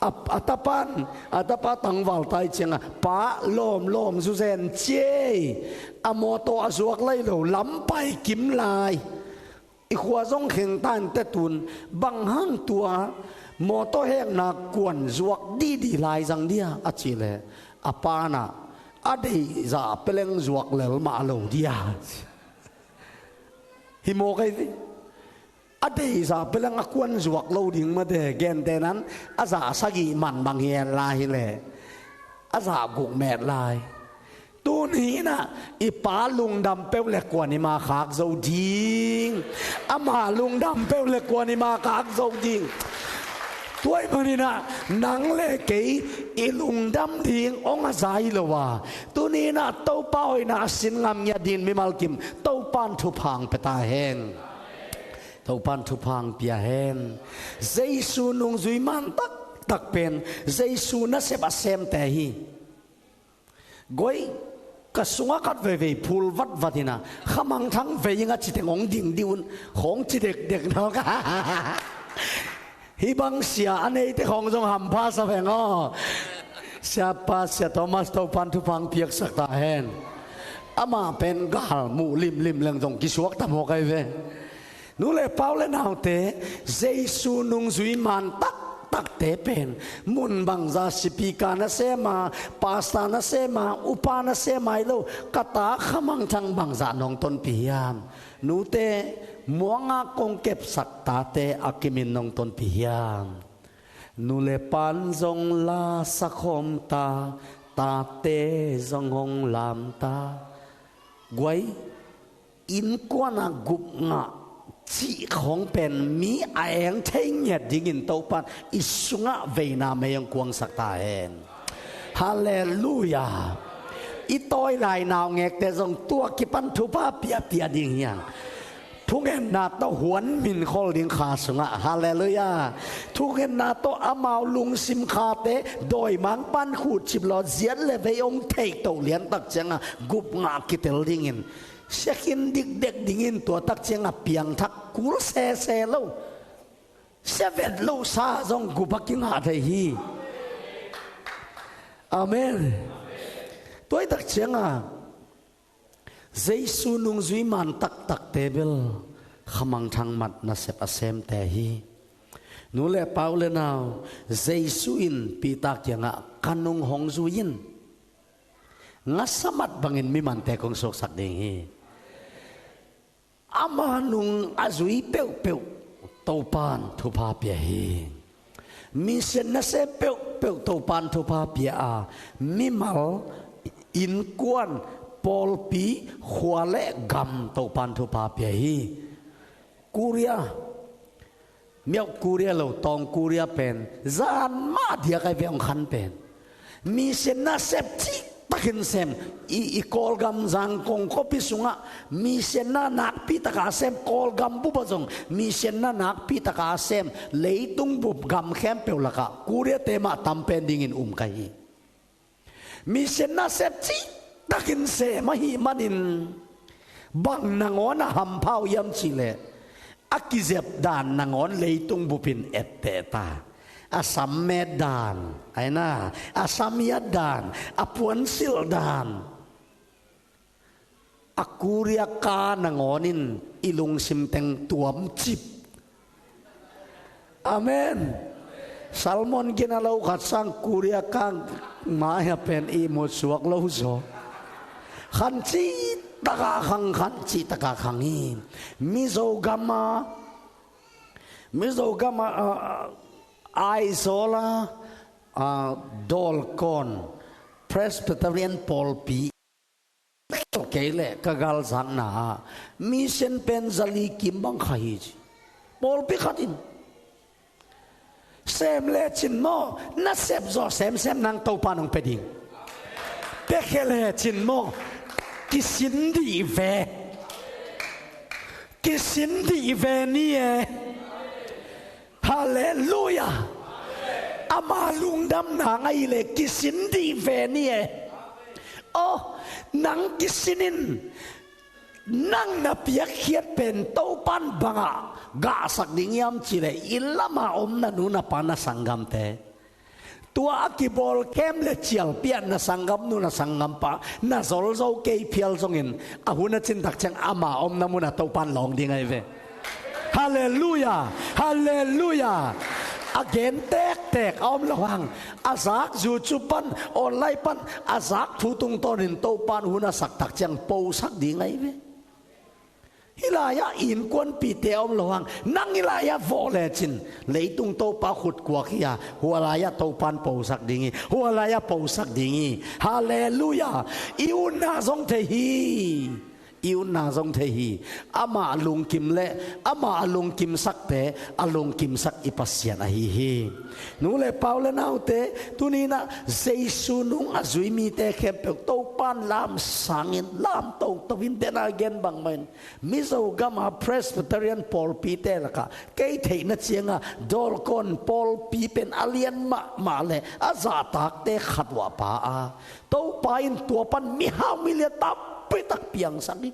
A, a tapan, a tapa tangval tai ciangah, "Pa, lawmlawm zuzen ciei, a mawtaw a zuak lai lo, lam pai kim lai. I khua zong kheng tan te tun, bang hang tua mawtaw hekna kuan zuak didi lai zang dia?" a cih leh, a pan ah, "A deihzah peleng zuak lel mah lo dia." Hi maw kei ve. A deihzah peleng a kuan zuak lo ding mate, gentehna in a zah sagih man bang hi hen lai hi leh, a zah guk met lai. Tuni in ah i pa lungdam peuh le kuan i ma khak zo ding. Ama lungdam peuh le kuan i ma khak zo ding. Tua ahih manin ah nang le kei i lungdam ding hong a za hi lo a, tuni in ah Topa hoihna a sin ngam ngiat dingin mimal kim Topa in thupha hong pia ta hen. Topa in thupha hong pia hen. Jesu nungzui man taktak pen Jesu nasep a semte hi. Guai, ka sungah khat veivei phul vatvat in ah, khamangthang vei ing a ci teng hong ding dih un, khawng ci dekdek nawk. Hih bang sia a neite khawng zong hampha sa veng aw. Siapa, Sia Thomas, Topa in thupha hong piaksak ta hen. Amah pen gal muh limlim leng zong kisuak ta maw kei ve. Nu le pa u le naute, Jesu nungzui man taktakte pen mun bangzah, sipika na sem a, pasta na sem a, upa na sem a hi lo, ka ta khamangthang bangzah nong tonpih hiam? Nute, muanga kong kepsak tate a kimin nong tonpih hiam? Nu le pa in zong la sakhawm ta, tate zong hong lam ta. Guai, innkuan a gup ngah cih khawng pen mi a eng thei ngiat dingin Topa in i sungah veina mei hong kuangsak ta hen. Halleluiah. I tawi lai naungekte zong tua kipan thupha piapia ding hi hang. Thungetna tawh huan min khol ding kha sungah. Halleluiah. Thungetna tawh amau lungsim khate dawimangpa'n khutcip lawh ziat le vei hong theih toh liantak ciangah gup ngah kitel dingin, sia khin dikdek dingin tua tak ciangah piangthak kul sese lo, sia vet lohsa zong gup a kingah thei hi. Amen. Tua hi tak ciangah Jesu nungzui man taktakte bel khamangthang mat nasep a semte hi. Nu le pa u le nau, Jesu in Peter kiangah, "Ka nung hong zui in, ngasa mat bangin mimante kong suaksak ding hi." Ama nung a zui peuhpeuh Topa'n thupha pia hi. Mission nasem peuhpeuh Topa'n thupha pia a, mimal, innkuan, pawlpi, khua le gam Topa'n thupha pia hi. Korea, miauh Korea lo, tawng Korea pen zan mah diak ai ve hong khan pen. Mission nasep cihtakin sem. I, i Kawlgam Zangkong khuapi sungah mission na nakpitaka sem, Kawlgam bup ah zong mission na nakpitaka sem, leitung bup gam khempeuh lakah Korea-te mah tam pen dingin um ka hi. Mission nasep cihtakin sem ahih manin bang nangawn a hampha uh hiam cih leh, a kizep dan nangawn leitung bup in etteh ta. A sam met dan, aina, a sam hiat dan, a puansilh dan. A Korea ka nangawn in i lungsim teng tuamcip. Amen. Salmon gina lo khat sang Korea ka mai-ah pen ihmut suak lo zaw. Khan cihtakah khang, khan cihtakah khang hi. Mizo gam ah, Mizo gam ah, ah, Aizawl ah, ah, Dawlkawn Presbyterian pawlpi kei leh ka galzakna ah mission pen zali kim bang kha hi ci. Pawlpi khat in Sem lecin maw, na sep zawh semsem nang Topa nong pia ding. Pia khia lecin maw, kisin dih ve. Kisin dih ve ni e. Halleluia. Ama lungdam nang ahih leh kisin dih ve ni e. Aw, nang kisin in. Nang na piakkhiat pen Topan bangah gahsak ding hiam cih leh, i lama om na nu na pa na sanggamte, tua a kibawl kem le cialpi ah na sanggamnu na sanggampa na zolzo kei phial zongin, a hun a cin tak ciang ama omna munah Topan lawng ding ahi ve. Halleluia. Halleluia. A gen tektek a om lo hang, a zak YouTube pan, online pan a zak thu tungtawnin Topan hun a sak tak ciang posak ding ahi ve. Hih lai-ah innkuanpihte a om lo hang, nang hih lai-ah vawh lecin leitung Topa khutkuak hi a, hua lai-ah Topan posak ding hi. Hua lai-ah posak ding hi. Halleluia. I utna zong thei hi. I utna zong thei hi. Amah lungkim le amah a lungkimsakte a lungkimsak i Pasian ahi hi. Nu le pa u le naute, tuni-in ah Jesu nung a zui mite khempeuh Topan lam sangin, lam toto in, den a gen bangmah in, Mizo gama Presbyterian pawlpite lakah kei theihna cianga Dawlkawn pawlpi pen a lian mahmah le a zahtakte khat uh a pa a, Topa in tua pan mihau milian tampitak piangsak hi.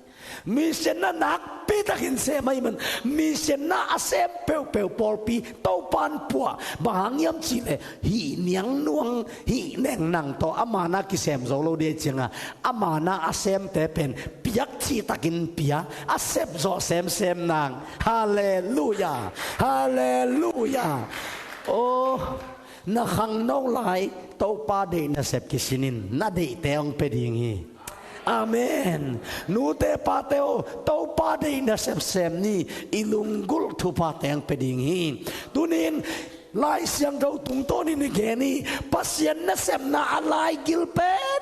Misianna nakpitakin sem ahih man, misianna a sem peuhpeuh pawlpi Topan puah. Bang hang hiam cih leh, hih niangnuang, hih nengnang tawh ama na kisem zo lo ding ahih cianga, ama na a semte pen piak cihtakin pia, a sep zawh semsem nang. Halleluia. Halleluia. Aw, na khangno lai Topa deih nasep kisin in, na deihte hong pia ding hi. Amen. Nute pate aw, Topa deih nasep sem ni. I lunggulh thuphate hong pia ding hi. Tuni-in Lai Siangtho tungtawnin i gen hi. Pasian nasepna a laigil pen,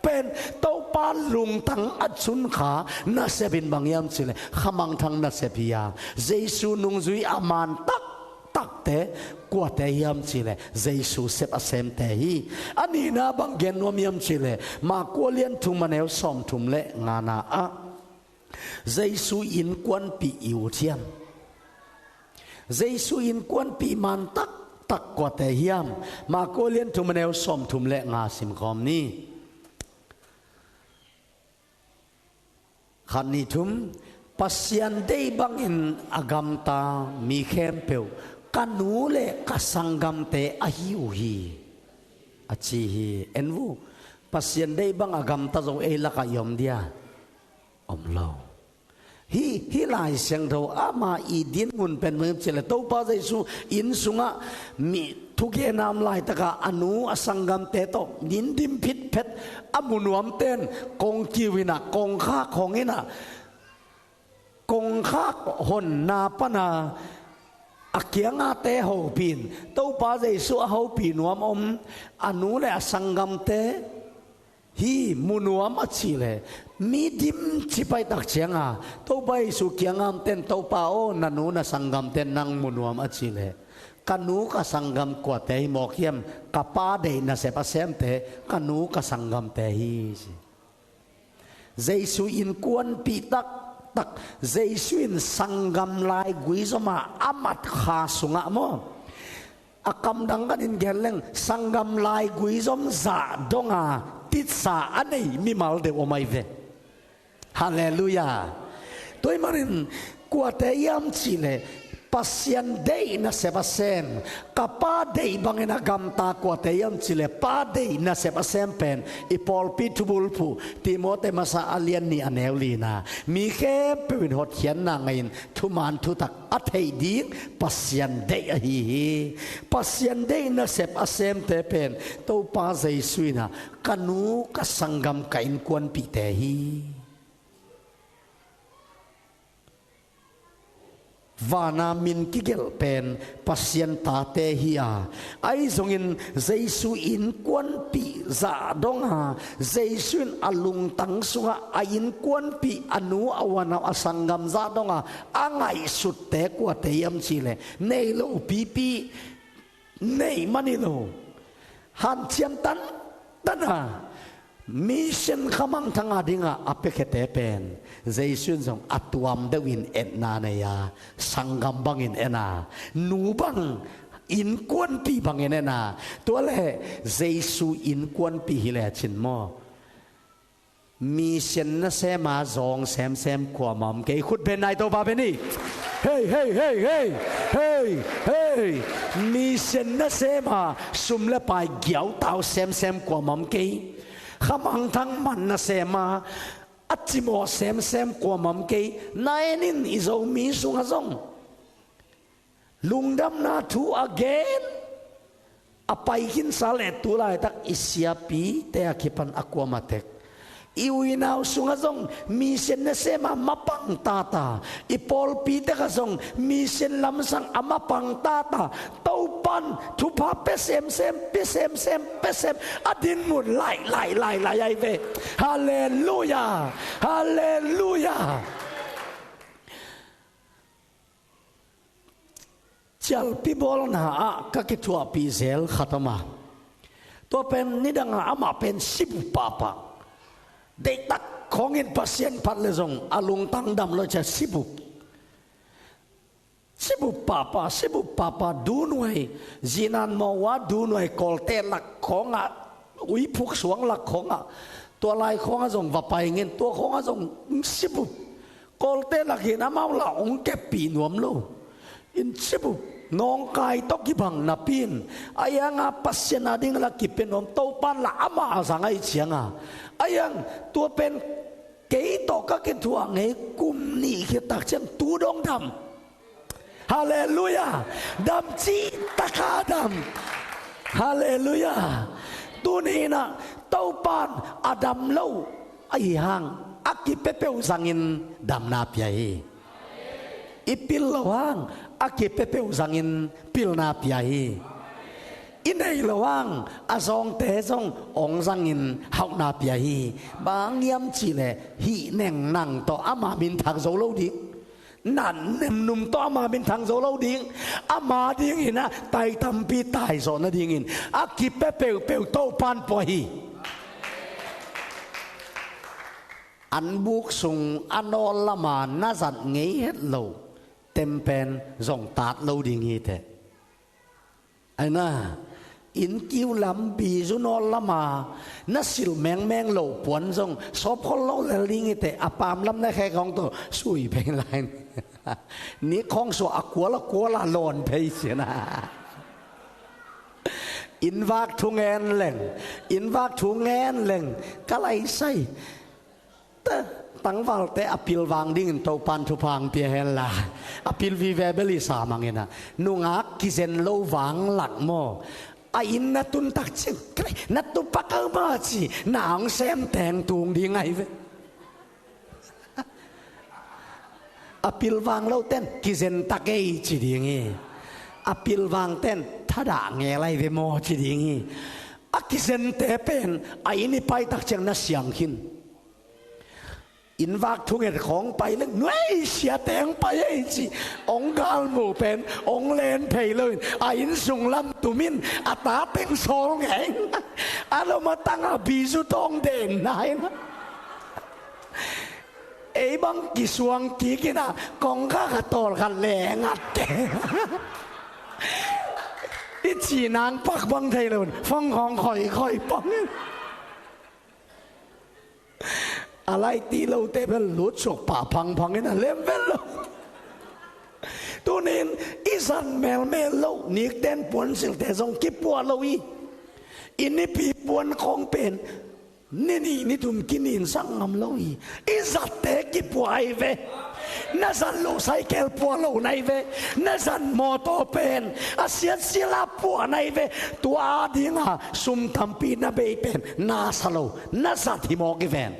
pen Topa lungtang a cunkha nasep in bang hiam cih leh, khamangthang nasep hi a, Jesu nungzui a man taktakte kuate hiam cih leh, Jesu sep a semte hi. A nihna bang gen nuam hiam cih leh, Marka lian thum a neu sawmthum le ngana ah Jesu innkuanpih i ut hiam? Jesu innkuanpih man taktak kuate hiam? Marka lian thum a neu sawmthum le nga simkhawm ni. Khat, nih, thum. Pasian deih bangin a gamta mi khempeuh ka nu le ka sanggamte ahi uh hi, a ci hi. En vu, Pasian deih bang a gamta zo ei lakah i om dia? Om lo. Hih, hih Lai Siangtho ama i dinmun pen bang hiam cih leh, Topa Jesu inn sungah mi thugenna om laitakah a nu a sanggamte tawh nin dim phitphet, a mu nuamten kongkiu in ah, kongkhak hong in ah, kongkhak honna pana a kiangate hopih in, Topa Jesu a hopih nuam om a nu le a sanggamte hi mu nuam a cih leh, mi dim ci pai tak cianga Topa Jesu kiangah omten, Topa aw, na nu na sanggamte nang mu nuam a cih leh, ka nu ka sanggam kuate hi mawk hiam? Ka Pa deih nasep a semte, ka nu ka sanggamte hi, ci. Jesu innkuanpih taktak, Jesu in sanggam laigui zom a a mat kha sungah maw, a kamdang kanin gen leng, sanggam laigui zom zah donga titsa a nei mimal deuh om ahi ve. Halleluia. Tua ahih manin kuate hiam cih leh, Pasian deih nasep a sem, ka Pa deih bangin a gamta kuate hiam cih leh, Pa deih nasep a sem pen i pawlpi thubulphuh Timoti masa a lian nih a neu lina, mi khempeuh in hotkhiatna ngah in thuman thutak a theih ding Pasian deih ahi hi. Pasian deih nasep a semte pen Topa Jesu in ah, ka nu ka sanggam ka innkuanpihte hi. Vana min kigelh pen Pasian tate hi a, ahi zongin Jesu innkuanpih zah donga, Jesu in a lungtang sungah a innkuanpih, a nu, a u, a nau, a sanggam zah donga a ngaihsutte kuate hiam cih leh, nei lopipi neih man hi lo. Hanciam tantan a mission khamangthang a dingah a piakhiate pen Jesu in zong a tuam deuhin etna nei a, sanggam bangin en a, nu bang innkuanpih bangin en a, tua leh Jesu innkuanpih hi lecin maw, mission nasem a zawng semsem kuamah om kei. Khut beng nai, Topa beng ni. Hei, hei, hei, hei. Hei, hei. Mission nasem a sum le pai giautau semsem kuamah om kei. Khamangthang man nasem a a cimawh semsem kuamah om kei. Na en in, i Zomi sungah zong lungdamna thu a gen a pai khinsa leh tu laitak i siapite a kipan a kuamah tek. I unau sungah zong mission nasem a mapang tata, i pawlpi tek ah zong mission lamsang a mapang tata, Topan thupha pia semsem, pia semsem, pia sem a dinmun lai, lai, lai, lai ahi ve. Halleluia. Halleluia. Cialpi bawlna ah ka kithuahpih zel khat om a, tua pen nidang a amah pen sibup pahpah. Deihtak khawngin Pasian phat leh zong a lungtang dam lo, cia sibup. Sibup pahpah, sibup pahpah, dunuai, zinan mawh a dunuai, Kawlte lak khawngah, uiphuk suang lak khawngah, tua lai khawngah zong va pai ngin, tua khawngah zong sibup. Kawlte lak in amau lah hong keppih nuam lo. In sibup, nawngkai tawh kibang napi in, a ianga Pasian a ding lah kipia nuam, Topan lah amah a zang ahih cianga. A iang, tua pen kei tawh ka kithuah ngei kum nih khit tak ciang tu dong dam. Halleluia. Dam, cih taka dam. Halleluia. Tuni in ah Topan a dam lo ahi hang a kipia peuh zangin damna pia hi. I pil lo hang a kipia peuh zangin pilna pia hi. I nei lo hang a zawngte zong hong zangin hauhna pia hi. Bang hiam cih leh hih neng nang tawh ama minthang zo lo ding. Nan nemnum tawh ama minthang zo lo ding. Ama dingin ah tai tampi taizawh nadingin a kipia peuhpeuh Topan pua hi. Anbuk sung a nawl lama na zat ngei het lo tempen zong tat lo ding hi teh. Aina, innkiu lam bizu nawl lama na silh mengmeng lo puan zong sawpkhol lo lel ding hi teh, a pam lam na khek hong tawh sui phei lai. Nik khawng suah a kual a kual a lawn phei sina. Innvak thu ngen leng, innvak thu ngen leng ka lai sai. Tangvalte a pilvang dingin Topan thupha hong pia hen la. A pil vive bel i sa mangin ah, nungak kizen lo vang lak maw, a inn na tun tak ciang, "Kre, na tu pak au maw," ci na hong sem teng tung ding ahi ve. A pilvang lo ten kizen tak ei ci ding hi. A pilvang ten thadah ngel ahi ve maw ci ding hi. A kizente pen a inn i pai tak ciang na siang khin. Innvak thunget khawng pai leng, nuai siate hong pai ei ci, hong galmu pen hong len phei loin a inn sung lam tumin a ta teng sawl ngeng. A lom a tang a bizu tawng den nain, ei bang kisuang kikin a kongkhak a tawlkhat lengatte. I ci nang pak bang thei loin fong khawng khoikhoi pangin. A laih ti lote bel lut suak pah phangphang in a lem vel lo. Tunin i zat melmel lo, nikten puansilhte zong kipuah lo hi. I nipi puan khawng pen ni nih ni thum kininsak ngam lo hi. I zatte kipuah ahi ve. Na zat loh cycle puah lo na hi ve. Na zat mawtaw pen a siatsia la puah na hi ve. Tua dinga sum tampi na bei pen na sa lo, na zat hi mawk hi ven.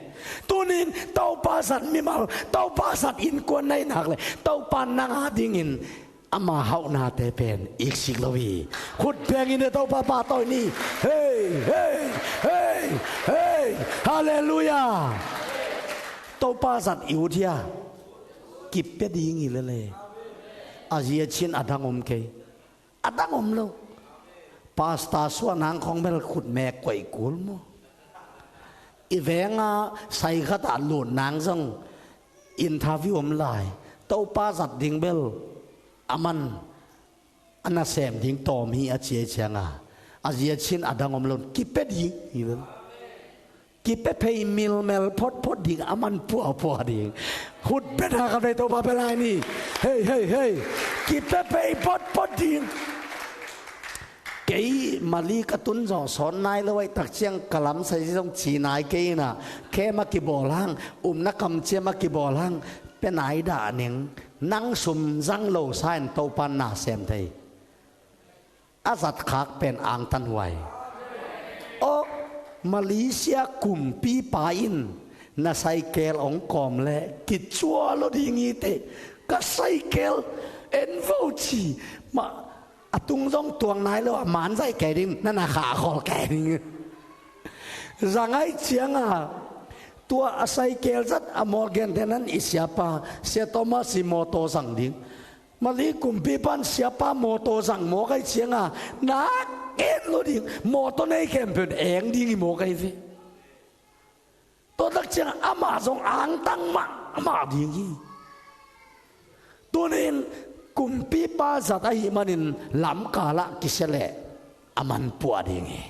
Tunin Topa zat mimal, Topa zat innkuan na hi nak leh Topa nang a dingin ama hauhnate pen iksik lo hi. Khut bengin e, Topa pahtawi ni. Hei, hei, hei, hei. Halleluia. Topa zat i ut hia? Kip pia ding hi lele. A zia cin a dang om kei. A dang om lo. Pastor suah nang khong bel khut mek koih kul maw? I venga sai khatah lut nang zong interview om lai. Topa zat ding bel aman a nasem ding tawm hi a ci ei cianga, a zia cin a dang om lo, kipia ding hi bel. Kipia phei milmel photphot ding, aman puahpuah ding. Hut bena ka vei Topa bia lai ni. Hei, hei, hei. Kipia phei photphot ding. Kei Mali ka tun zawh sawn nai lo aih tak ciang ka lamsai zong ci nai kei inah, khem a kibawl hang, umna kamciam a kibawl hang, pia nai dah ning. Nang sum zang lo sa in Topan na sem thei. A zatkhak pen angtan huai. Aw, Malaysia kumpipa in na saikel ong kawm le kicua lo ding hi teh. Ka saikel en vo ci. Ma, a tung zong tuang nai lo, a man zaih kei ding, na na khah khol kei ding. Zang aih cianga, tua a saikel zat a mawlgen te nan i siapa, Sia Thomas i mawtaw zang ding. Mali kumpipan siapa mawtaw zang mawk aih cianga, nak en lo ding, mawtaw nei khempeuh eng ding hi mawk aih ve. Tua tak ciang amah zong angtang mahmah ding hi. Tunin kumpipa zat ahih manin lamkalah kisia leh a man puah ding hi.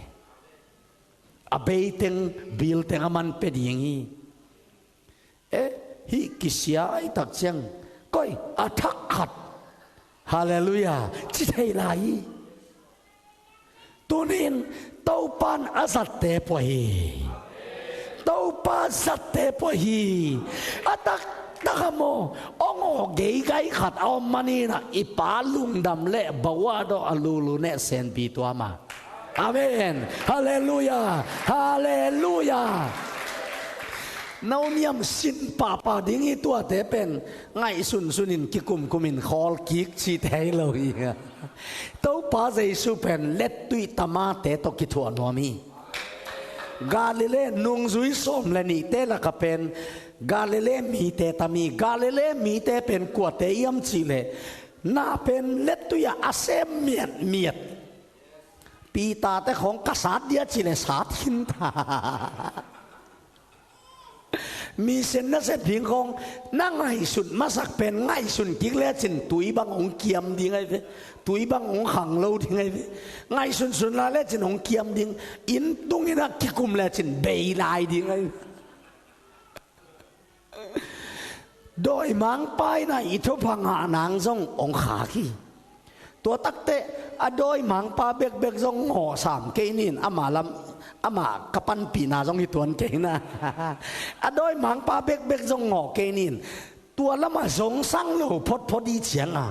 A beiteng, bilteng a man pia ding hi. Eh, hih kisia aih tak ciang, koi a thak khat, halleluiah, ci thei lai hi. Tunin Topan a zatte pua hi. Topa zatte pua hi. A taktak a maw, ong aw geigai khat a om maninah i pa lungdam le bawah dawh a lulu neh senpi tuama. Amen. Halleluiah. Halleluiah. Nauniam sin pahpah ding hi tuate pen ngaihsun sunin kikumkumin khawl kik cite hi lo hi. Topa Jesu pen lettui tamate tawh kithuah nuam hi. Galilee nungzui sawm le nihte laka pen Galilee mite tam hi. Galilee mite pen kuate hiam cihleh na pen lettui ah a sem miatmiat. Peter te khawng ka sat dia cihleh sat khin ta. Misen nasep ding khawng na ngaihsut masak pen ngaihsun kik lecin tui bang hong kiam ding aih ve. Tui bang hong khang lo ding aih ve. Ngaihsun sun lai lecin hong kiam ding. Inn tungin a kikum lecin bei lai ding aih ve. Dawimangpa in a i thupha ngah nang zong hong khak hi. Tua takte a dawimangpa bekbek zong ngawh sam kei nin, ama lam, ama ka panpihna zong hi tuan kei na. A dawimangpa bekbek zong ngawh kei nin, tua lama zongsang lo photphot i cianga.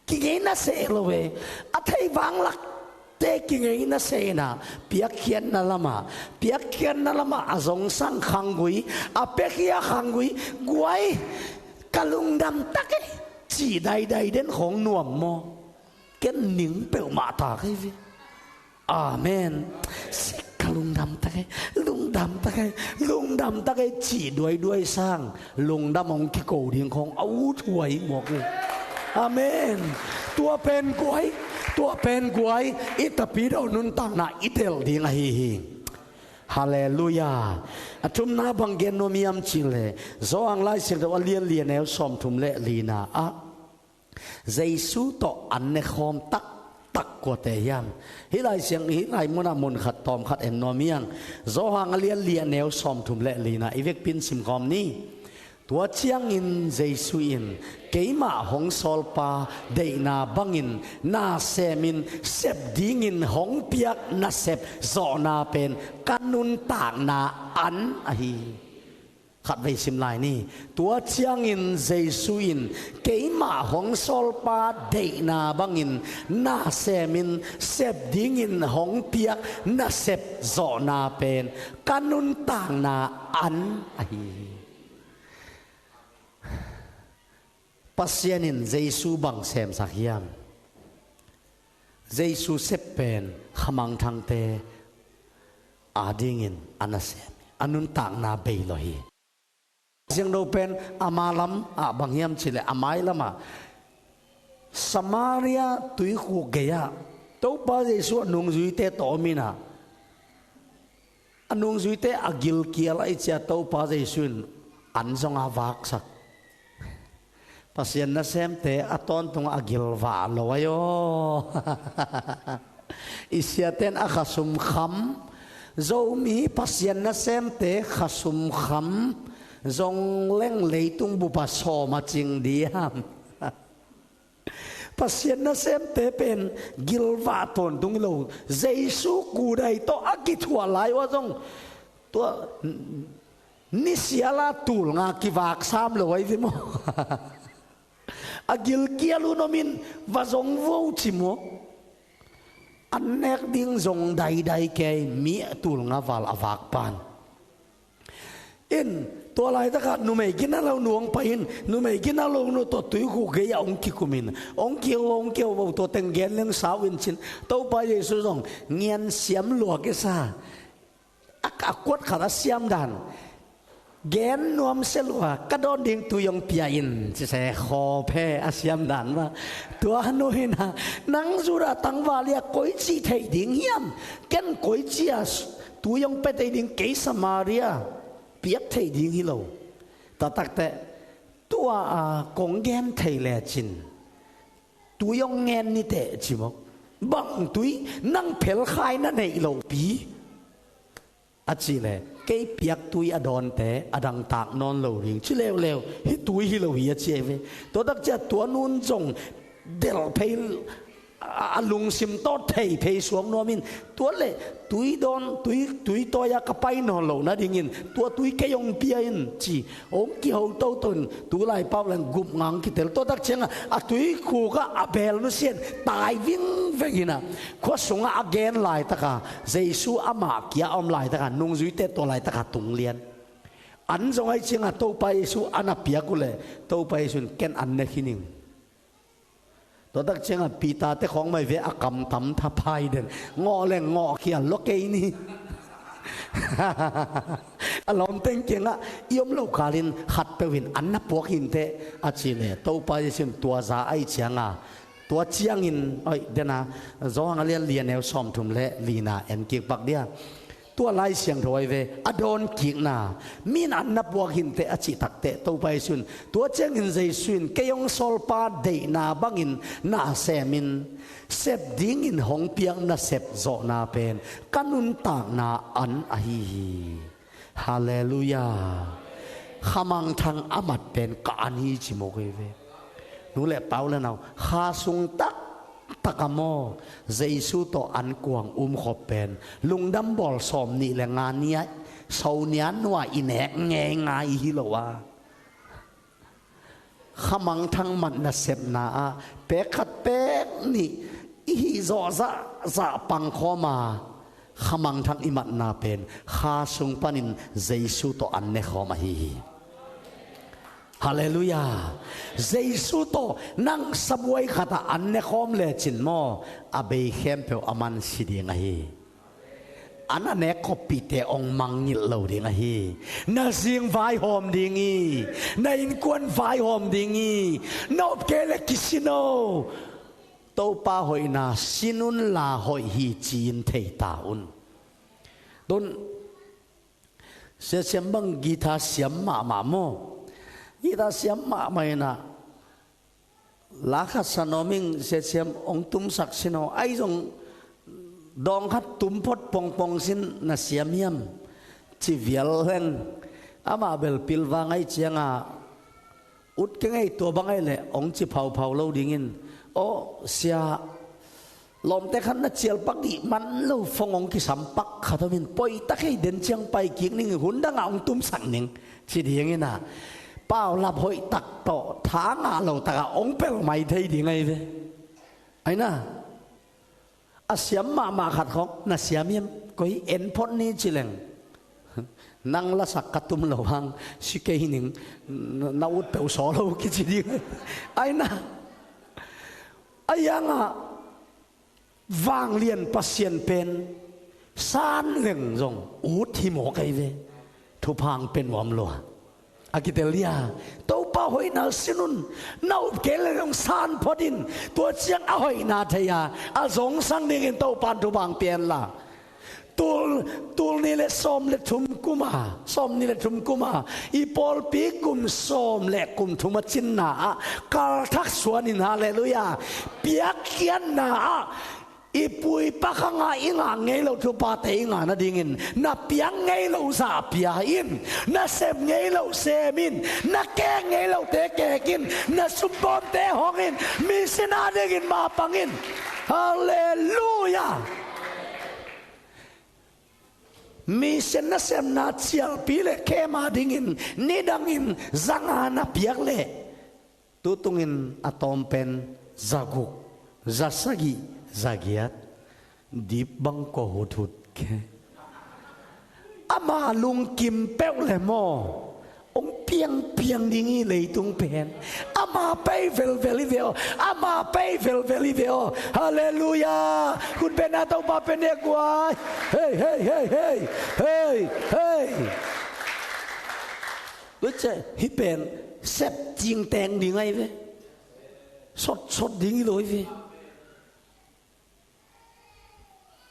Kingei na se lo e. A thei vanglakte kingei na se na. Piakkhiatna lama, piakkhiatna lama a zongsang khanggui, a piakhia khanggui, guai, ka lungdam tak e. Ci daidai den khawng nuam maw? Ken ning peuhmah ta kei ve. Amen. Sik ka lungdam tak e, lungdam tak e, lungdam tak e, cih duaiduai sang lungdam hong kiko ding khawng a ut huai mawk uh. Amen. Tua pen guai, tua pen guai, i Tapidaw nuntakna i telh ding ahi hi. Halleluiah. A thumna bang gen nuam hiam cihleh Johan Lai Siangtho a lian li a neu sawmthum le lina ah Jesu tawh an ne khawm taktak kuate hiam? Hih lai siang, hih lai munah mun khat tawm khat en nuam hiang. Johan a lian li a neu sawmthum le lina i vekpin simkhawm ni. Tua ciangin Jesu in, keimah hong sawlpa deihna bangin na semin sep dingin hong piak nasep zawhna pen ka nuntakna an ahi hi. Khatvei sim lai ni. Tua ciangin Jesu in, keimah hong sawlpa deihna bangin na semin sep dingin hong piak nasep zawhna pen ka nuntakna an ahi hi. Pasian in Jesu bang semsak hiam? Jesu sep pen khamangthangte adingin a nasem hi. A nuntakna bei lo hi. Siangtho pen ama lam ah bang hiam cihleh a mai lamah Samaria tuikhuk gei-ah Topa Jesu a nungzuite tawh om in ah, a nungzuite a gilkial ahih ciang Topa Jesu in an zong a vaksak. Pasian nasemte a tawntung a gilvah lo ahi aw. I siate in a khasum kham, Zomi Pasian nasemte khasum kham zong leng leitung bup ah sawm a cing diam? Pasian nasemte pen gilvah tawntung hi lo. Jesu kudai tawh a kithuah lai uh ah zong tua nisial a tul nga kivak sam lo ahi ve maw? A gilkial un om in va zong vo ci maw? An nek ding zong daidai kei, mi tul nga val a vak pan. In, tua laitakah numei gina lo nu hong pai in, numei gina lo nu tawh tuikhuk gei ah hong kikum in, hong kiho, hong kiho vo, tua teng gen leng sau in cin. Topa Jesu zong ngian siam lua kisa. A, a kuat khat a siam dan. Gen nuam sia lua, ka dawn ding tui hong pia in, ci se khawp he a siam dan mah. Tua nu hi na, nang Judah tangval hi a koici thei ding hiam? Ken koici a tui hong pia thei ding, kei Samaria piak thei ding hi lo. Tua takteh, tua a kong gen thei lecin tui hong ngen ni teh ci maw? Bang tui, nang phelkhai na neih loh pi? A cih leh, kei piak tui a dawnte a dangtak nawn lo ding, ci leuleu, hih tui hi lo hi a ci ahi ve. Tua tak ciang tua nu in zong delh phei, a, a lungsim tawh thei phei suak nuam in, tua leh tui dawn, tui, tui tawi a ka pai nawn loh nadingin, tua tui kei hong pia in, ci. Hong kiho toto in, tu lai pau leng gup ngang kitel. Tua tak ciangah, a tuikhuk ah a beel nusia in, tai vingveng in ah, khua sungah a gen laitaka, Jesu amah kia a om laitaka, nungzuite tua laitaka tung lian. An zong ahih ciangah Topa Jesu an a piak uh leh, Topa Jesu in ken an ne khin ing. Tua tak ciangah Peter te khawng mai ve a kam tam thapai den. Ngawh leng ngawh khial lua kei ni. A lawmteng kiangah i om lo kalin khatpeuh in an na puak hi inteh a cih leh Topa Jesu in tua za ahih ciangah, tua ciangin, oi, dena, Johan a lian li a neu sawmthum le lina en kik pak dia. Tua Lai Siangtho ahi ve, a dawnkikna, mi in an na puak hi inteh a cih takteh, Topa Jesu in, tua ciangin Jesu in, kei hong sawlpa deihna bangin na semin, sep dingin hong piak nasep zawhna pen, ka nuntakna an ahi hi. Halleluiah. Khamangthang a mat pen ka an hi ci mawk ahi ve. Nu le pa u le nau, kha sung taktak a maw, Jesu tawh an kuang umkhop pen, lungdam bawl sawm nih le nga ni-a, so nia nua i nek ngeingai hi lo a. Khamangthang mat nasepna ah, pek khat pek nih, i hih zawh zahzah pangkhawm a, khamangthang i matna pen, kha sung panin Jesu tawh an nekhawm ahi hi. Halleluiah. Jesu tawh nang sabuai khatah an nekhawm lecin maw, a bei khempeuh a man si ding ahi. An a nek khawppihte hong mangngilh lo ding ahi. Na zing vaihawm ding hi. Na innkuan vaihawm ding hi. Na op kei le kisin o. Topa hoihna sin unla hoih hi ci-in thei ta un. Tun Sia Siam bang guitar siam mahmah maw? Guitar siam mahmah in ah, la khat sa nuam ing, Sia Siam hong tumsak sin aw, ahi zong dawng khat tum phot pongpong sin, na siam hiam? Ci vial leng, amah bel pilvang ahih ciangah, ut keng ei, tua bang ahih leh hong ci phauphau lo dingin, aw sia, lawmte khat na cial pak dih man lo, phone hong kisam pak khat om in, poi ta kei, den ciang pai kik ning, hun dangah hong tumsak ning, ci dingin ah, paulap hoih tak tawh, tha ngah lo takah hong pel mai thei ding ahi ve. Ahi na, a siam mahmah khat khawng, na siam hiam? Koi en phot ni ci leng, nang lasak ka tum lo hang, si kei ning, na, na ut peuh sawl lo kici ding. Ahi na, ahi hangah, vanglian Pasian pen san leng zong ut hi mawk ahi ve. Thupha hong pia nuam lua. A kitel dia, Topa hoihna sin un. Na up kei le zong san phot in. Tua ciang a hoihna thei a, a zongsang dingin Topa in thupha pia hen la. Tul, tul nih le sawm le thum kum a, sawm nih le thum kum a, i pawlpi kum sawm le kum thum a cinna ah, kalthak suan in, halleluiah, piakkhiatna ah, i pu i pa khang a i ngah ngei lo thuphate i ngah nadingin, na piak ngei lo zah pia in, na sem ngei lo sem in, na kek ngei lote kek in, na sumbawmte hong in, mission a dingin mapang in. Halleluiah. Mission nasemna cialpi le khem a dingin nidangin za nga na piak leh, tutungin a tawm pen za guk, za sagih, za giat, dip bang kua huthut ke. Ama lungkim peuh le maw, hong piangpiang ding hi leitung pen. Ama pei velvel hi ve aw. Ama pei velvel hi ve aw. Halleluiah. Khut bengna Topa pen ne guai. Hei, hei, hei, hei. Hei, hei. Tua ciang hih pen sep cingteng ding ahi ve. Sotsot ding hi lo hi ve.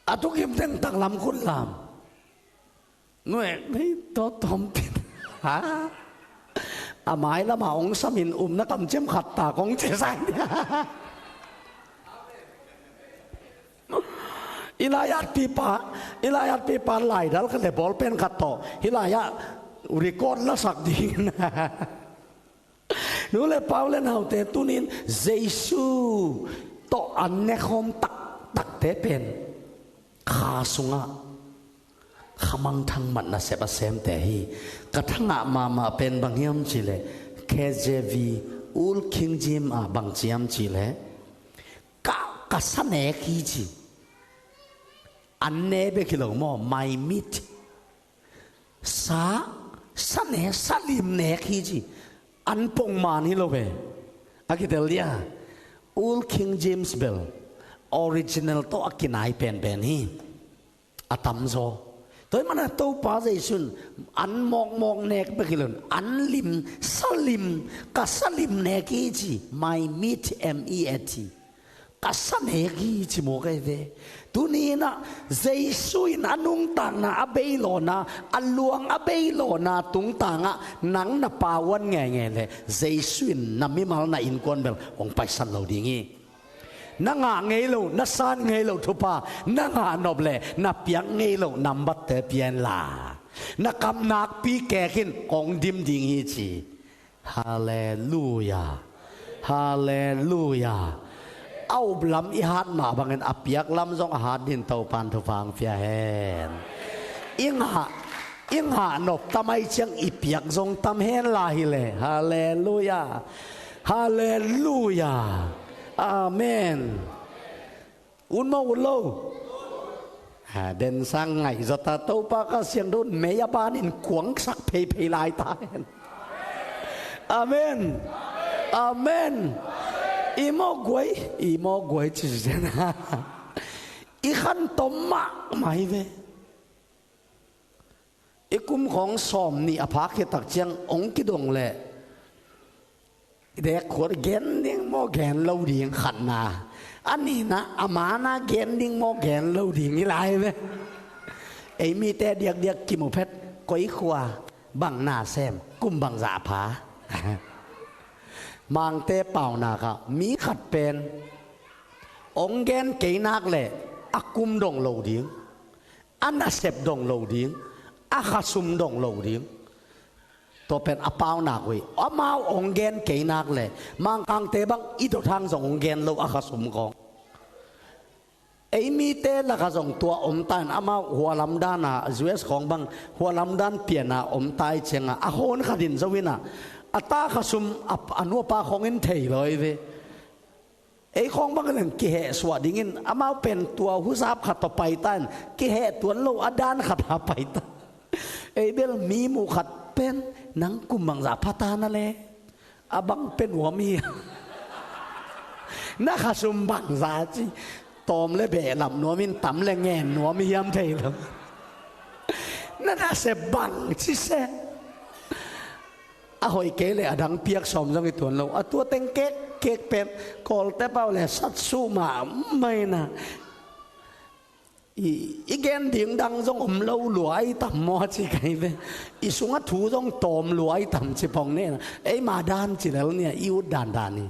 A thukim teng taklam khut lam. Nuai, hei, tawh tawm pin. Ha? A mai lama hong samin umna kamciam khat ta kong ci sa hi. I lai-at pipa, i lai-at pipa laidal khat le bawlpen khat tawh hih lai-ah record lasak ding. Nu le pa u le naute, tuni-in Jesu tawh an nekhawm taktakte pen kha sungah khamangthang mat nasep a semte hi. Ka thangah mahmah pen bang hiam cih leh, K J V, Old King James ah bang ci hiam cih leh, ka, ka sa nek hi ci. An ne bek hi lo maw, my meat. Sa, sa ne, sa lim nek hi ci. An pongman hi lo ve. A kitel dia, Old King James bel original tawh a kinai penpen hi. A tamzaw. Tua ahih manin Topa Jesu in an mawkmawk nek bek hi lo in, an lim, sa lim, ka sa lim nek hi ci. My meat, M E A T. Ka sa nek hi ci mawk ahi ve. Tuni-in ah Jesu in a nuntakna a beilawhna, a luang a beilawhna tungtangah nang na pauan ngeingei leh, Jesu in na mimal, na innkuan bel hong paisan lo ding hi. Na ngah ngei lo, na san ngei lo thupha na ngah nop leh, na piak ngei lo nambatte pia inla, na kam nakpi kek in hong dim ding hi ci. Halleluiah. Halleluiah. A up lam i hat mah bangin a piak lam zong a hat dingin Topa in thupha hong pia hen. I ngah, i ngah nop tam ahih ciang i piak zong tam hen la hi leh. Halleluiah. Halleluiah. Amen. Ut maw, ut lo? Ha, den sang ngaih zaw ta, Topa Kha Siangtho in mei a banin kuangsak pheiphei lai ta hen. Amen. Amen. I maw guai, i maw guai ci zen. I khan tom mahmah hi ve. I kum khawng sawm nih a phak khit tak ciang hong kidong leh, i dek khuat gen ding maw, gen lo ding, khatna. A nihna, a mana gen ding maw, gen lo ding hi lai ve. Ei mite diakdiak kimu phet, koi khua, bang na sem, kum bangzah pha. Mangte paunak ah mi khat pen hong gen kei nak leh a kum dong lo ding, a nasep dong lo ding, a khasum dong lo ding. Tua pen a paunak uh hi. Amau hong gen kei nak leh, Mangkangte bang i dot hang zong hong gen lo a khasum khawng. Ei mite lakah zong tua om ta in, amau hua lam dan a, U S khawng bang hua lam dan pian a om ta ahih ciangin, a hawn khat in zo in a, a ta khasum a, a nu a pa khawng in thei lo hi ve. Ei khawng bang leng kihehsuah dingin, amau pen tua huzap khat tawh pai ta in, kiheh tuan lo a dan khat a pai ta. Ei bel mi muh khat pen, nang kum bangzah pha ta na le, a bang pia nuam hiam? Na khasum bangzah ci, tawm le behlap nuam in, tam le ngen nuam hiam thei lo. Na nasep bang ci se. A hoih kei leh a dang piak sawm zong i tuan lo. A tua teng kek kek pen Kawlte pau le satsuh mahmah ina. I, i gen ding dang zong om lo lua i tam maw ci kai ve. I sungah thu zong tawm lua i tam ci pong ne na. Eima dan ci lel nia i ut dandan i.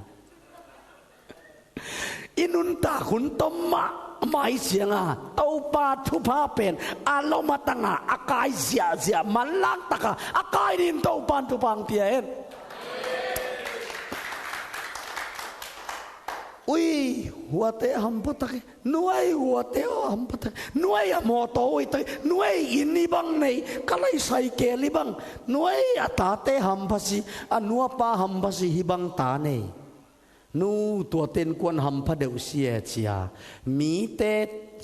I nuntak hun tom mahmah i cianga Topa thupha pen a lom a tanga a kai ziahziah manlang taka a kai din Topan thupha ang pia hen. Ui, huate hampha tak hi. Nuai huate hampha tak hi. Nuai a mawtaw ui tak hi. Nuai inn i bang nei. Ka lai saikel i bang. Nuai a tate hampha si. A nuapa hampha si hi bang ta nei. Nu, tuate innkuan hampha deuh si e cia. Mite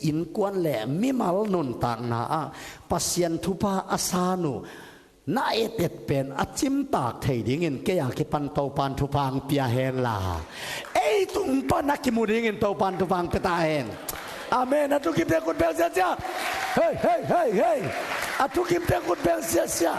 innkuan le mimal nuntakna ah Pasian thupha a san uh na etet pen a cimtak thei dingin kei a kipan Topan thupha ang pia hen la. Ei tung pan a kimu dingin Topan thupha ang pia ta hen. Amen. A thukimte khut beng siasia. Hei, hei, hei, hei. A thukimte khut beng siasia.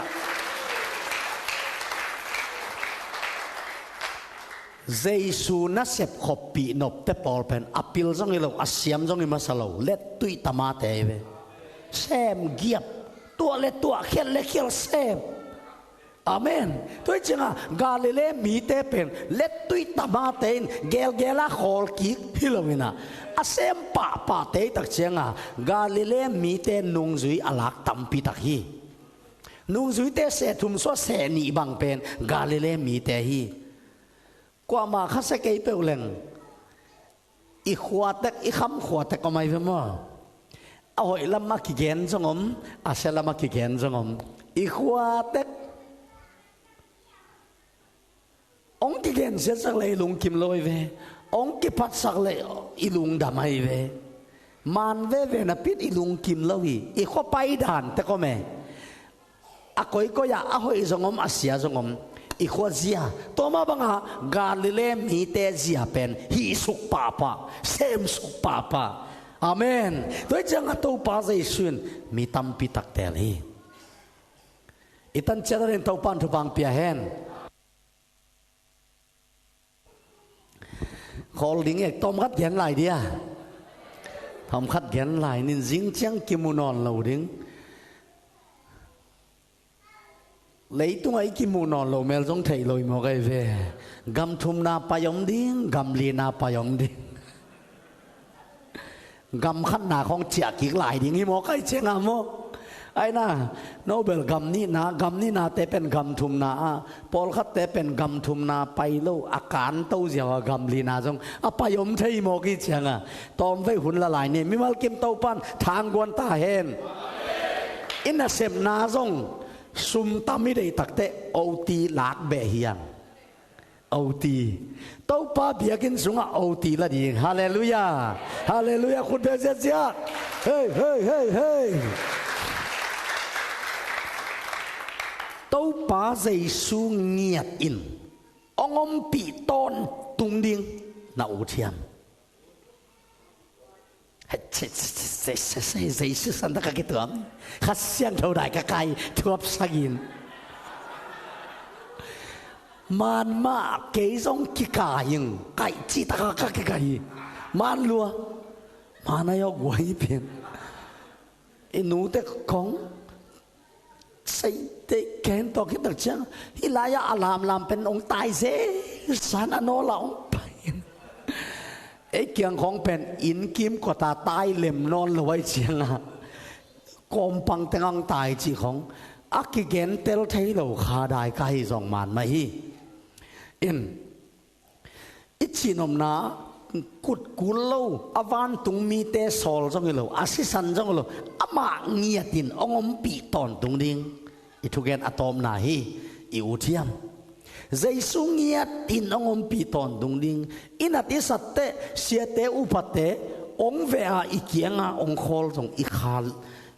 Jesu nasep khoppih nopte pawl pen a pil zong hi lo, a siam zong hi masa lo, lettuih tamate hi ve. Sem giap, tuah le tuah, khial le khial sem. Amen. Tua hi cianga Galilee mite pen lettuih tamate in gelgela khawl kik hi lo ina, a sem pahpahte hi tak cianga Galilee mite nungzui a lak tampi tak hi. Nungzuite seh thum sua seh nih bang pen Galilee mite hi. Kuamah khasia kei peuh leng i khuatek, i kham khuatek om ai ve maw? A hoih lam a kigen zong om, a sia lam a kigen zong om. I khuatek ong kigen siatsak le i lungkim lo ai ve. Ong kiphatsak le i lungdam ai ve. Man veve na pit i lungkim lo hi. I khua pai dan tek om e. A koikoi ah a hoih zong om, a sia zong om. I khua zia, tua mah banga Galilee mite zia pen hihsuk pahpah, semsuk pahpah. Amen. Tua hi cianga Topa Jesu in mi tampi tak tel hi. I tan ciat a den Topan thupha ang pia hen. Khawl ding ek, tawmkhat gen lai dia. Tawmkhat gen lai nin, zing ciang kimu nawn lo ding. Leitungah i kimu nawn lo mel zong theih lo i mawk ai ve. Gam thumna pai om ding, gam lina pai om ding. Gam khatna khong ciah kik lai ding hi maw, kai cianga maw? Aina, Nobel gam nihna, gam nihnate pen gam thumna ah, pawlkhatte pen gam thumna pai lo, a kanto ziau a gam lina zong a pai om thei maw ki cianga. Tawmvei hun la lai ni, mimal kim Topan thangguan ta hen. I nasepna zong sum tam i deih takte O T lak beh hiang. O T. Topa biakinn sungah O T la ding. Halleluiah. Halleluiah. Khut beng ziahziah. Hei, hei, hei, hei. Topa Jesu ngiat in ong ompih tawntung ding na ut hiam? Hei, ce, ce, ce, ce, ce, ce, Jesu santa ka kituam. Kha Siangtho dai ka kai thuap sangin. Man mah kei zong kikai ing, kai citaka ka kikai hi. Man lua. Man a yawk guai pen. I nute kong. Seite ken tawh kitak ciang, hih lai-ah a lamlam pen ong tai zesan a nawla ong pai. Ei kiang khong pen inn kim kawta tai lem nawn lo ai cianga, kawmpang teng ong tai cih khong a kigentel thei lo kha dai ka hi zong man mah hi. In I cihnopna kutkul lo, a vantung mite sawl zong hi lo, a sisan zong hi lo, amah ngiatin ong ompih tawntung ding. I thugen a tawpna hi, i ut hiam? Jesu ngiatin ong ompih tawntung ding. I nat i satte, siate upate ong veh a, i kianga ong khawl zong i khal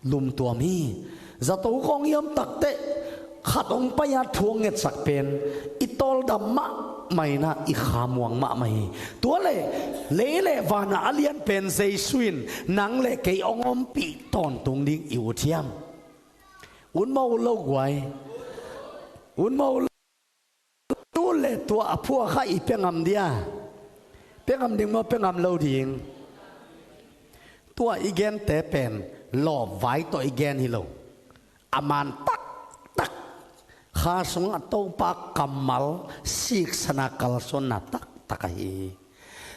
lumtuam hi. Zato khawng i om takteh khat hong pai-a thu hong ngetsak pen i tawldam mahmah inah i khamuang mahmah hi. Tua leh lei le vanah a lian pen Jesu in nang le kei hong ompih tawntung ding i ut hiam? Ut maw ut lo guai? Ut maw ut lo? Tua a phuak kha i pia ngam dia? Pia ngam ding maw, pia ngam lo ding? Tua i gente pen lawpvai tawh i gen hi lo. A man taktak, kha sungah Topa kammal siksana kalsuanna taktak ahi hi.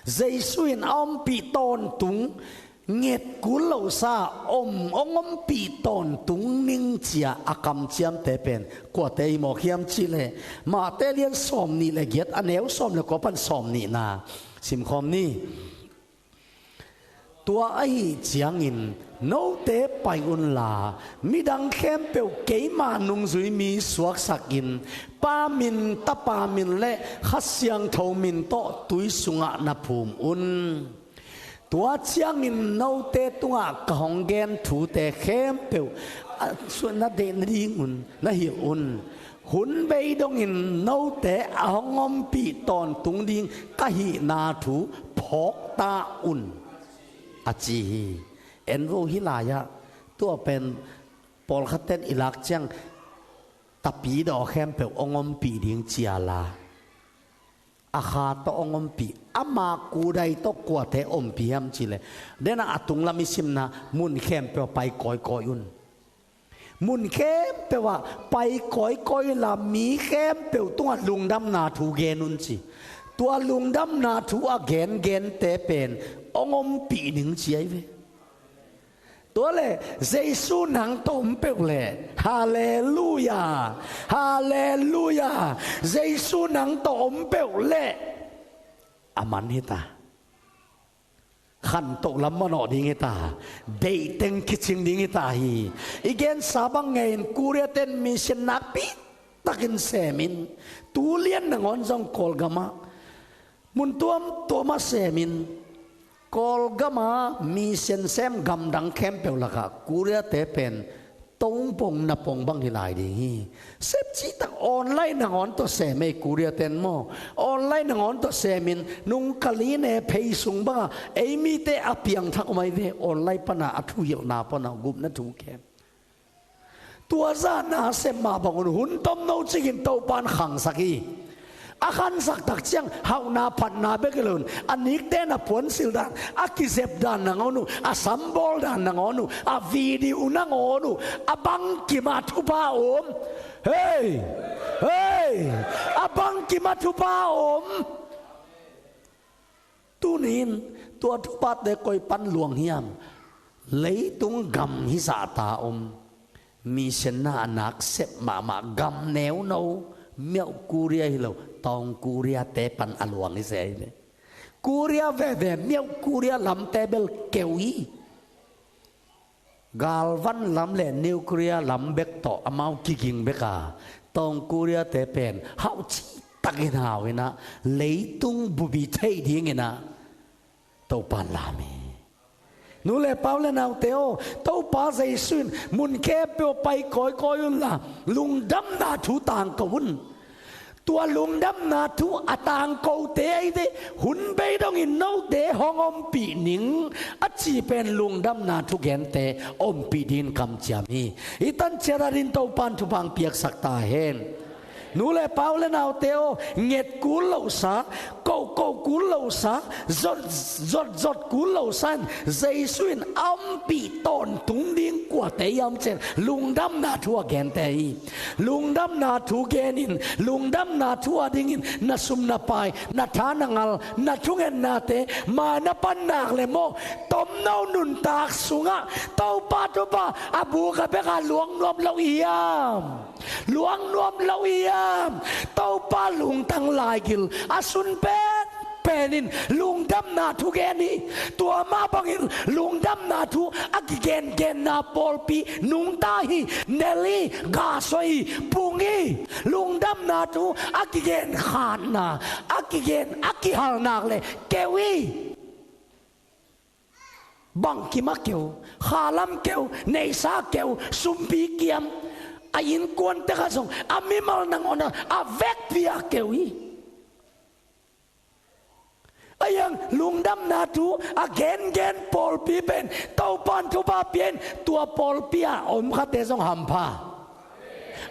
Jesu in a ompih tawntung, nget kul losa om, hong ompih tawntung ning ci-a a kamciamte pen kuate i mawk hiam cih leh, Mate lian sawmnih le giat, a neu sawm le kua pan sawmnihna simkhawm ni. Tua ahih ciangin note pai unla, midang khempeuh keima nungzui mi suaksakin, Pa min, Tapa min le Kha Siangtho min tawh tui sungah na phum un. Tua ciangin note tungah ka hong gen thute khempeuh a suah na deih nadingun na hilh un. Hun bei dongin note a hong ompih tawntung ding ka hihna thu phawk ta un, a ci hi. En vo, hih lai-ah tua pen pawlkhatten i lak ciang, tapidaw khempeuh hong ompih ding ci a la, a kha tawh hong ompih, ama kudai tawh kuate ompih hiam cih leh, den a, a tunglam i simna mun khempeuh ah pai kawikawi un. Mun khempeuh ah pai kawikawi unla, mi khempeuh tungah lungdamna thu gen un ci. Tua lungdamna thu a gengente pen hong ompih ning ci ahi ve. Tua leh Jesu nang tawh om peuh leh, halleluia, halleluia, Jesu nang tawh om peuh leh a man hi ta. Khantoh lam manawh ding hi ta. Deihteng kicing ding hi ta hi. I gensa bang ngei-in Korea ten mission nakpi takin semin, tu lian nangawn zong Kawlgamah mun tuamtuamah semin, Kawlgama mission sem gamdang khempeuh lakah Korea te pen tongpong napong bang hi lai ding hi. Sep cihtak online nangawn tawh sem ei, Korea ten maw. Online nangawn tawh semin nung kali ne phei sung banga ei mite a piangthak om ahi ve, online pana a thuhilhna pana gupna thu kem. Tua zahna sem mah bangun hun tomno cikin Topan khangsak hi. A khansak tak ciang hauhna phatna bek hi loin, a nikte na puansil dan, a kizep dan nangawn uh, a sambawl dan nangawn uh, a video nangawn uh, a bangkimah thupha om. Hei! Hei! A bangkimah thupha om. Tunin tua thuphate koi pan luang hiam? Leitung gam hizahta om, mission na a nak sep mahmah gam neuno, myauk Korea hi lo, tawng Korea te pan a luang hi se hi ve. Korea veve, myauk Korea lamte bel keu hi. Galvan lam le nuclear lam bek tawh amau kiging bek a, tawng Korea te pen hauh cihtakin hau inah, leitung bubi thei dinginah Topa lam hi. Nu le pa u le naute aw, Topa Jesu in mun khempeuh pai kawikawi unla, lungdamna thu tangko un. Tua lungdamna thu a tangkote ahi ve, hun bei dongin note hong ompih ning a ci pen lungdamna thugente ompih dingin kamciam hi. I tanciat adingin Topan thupha piaksak ta hen. Nu le pa u le naute aw, nget kul lohsa, kohkoh kul lohsa, zot, zot, zot kul lohsa in, Jesu in a ompih tawntung ding kuate hiam cih leh lungdamna thu a gente hi. Lungdamna thu genin, lungdamna thu adingin na sum na pai, na tha na ngal, na thungennate mai na pan nak le maw, tomno nuntak sungah Topa thupha a buk a bek a luang nuam lo hiam? Luang nuam lo hiam? Topa lungtang laigil a sun pen penin lungdamna thu gen hi. Tua mah bangin lungdamna thu a kigengenna pawlpi nungta hi, nel hi, gasoi hi, pung hi. Lungdamna thu a kigenkhatna, a kigen, a kihal nak le keu hi. Bangkim a keu, khalam keu, neihsa keu, sumpi kiam, a innkuante kha zong a mimal nangawn a vekpi a keu hi. A hiang lungdamna thu a gengen pawlpi pen Topan thupha pia in, tua pawlpi a om khate zong hampha.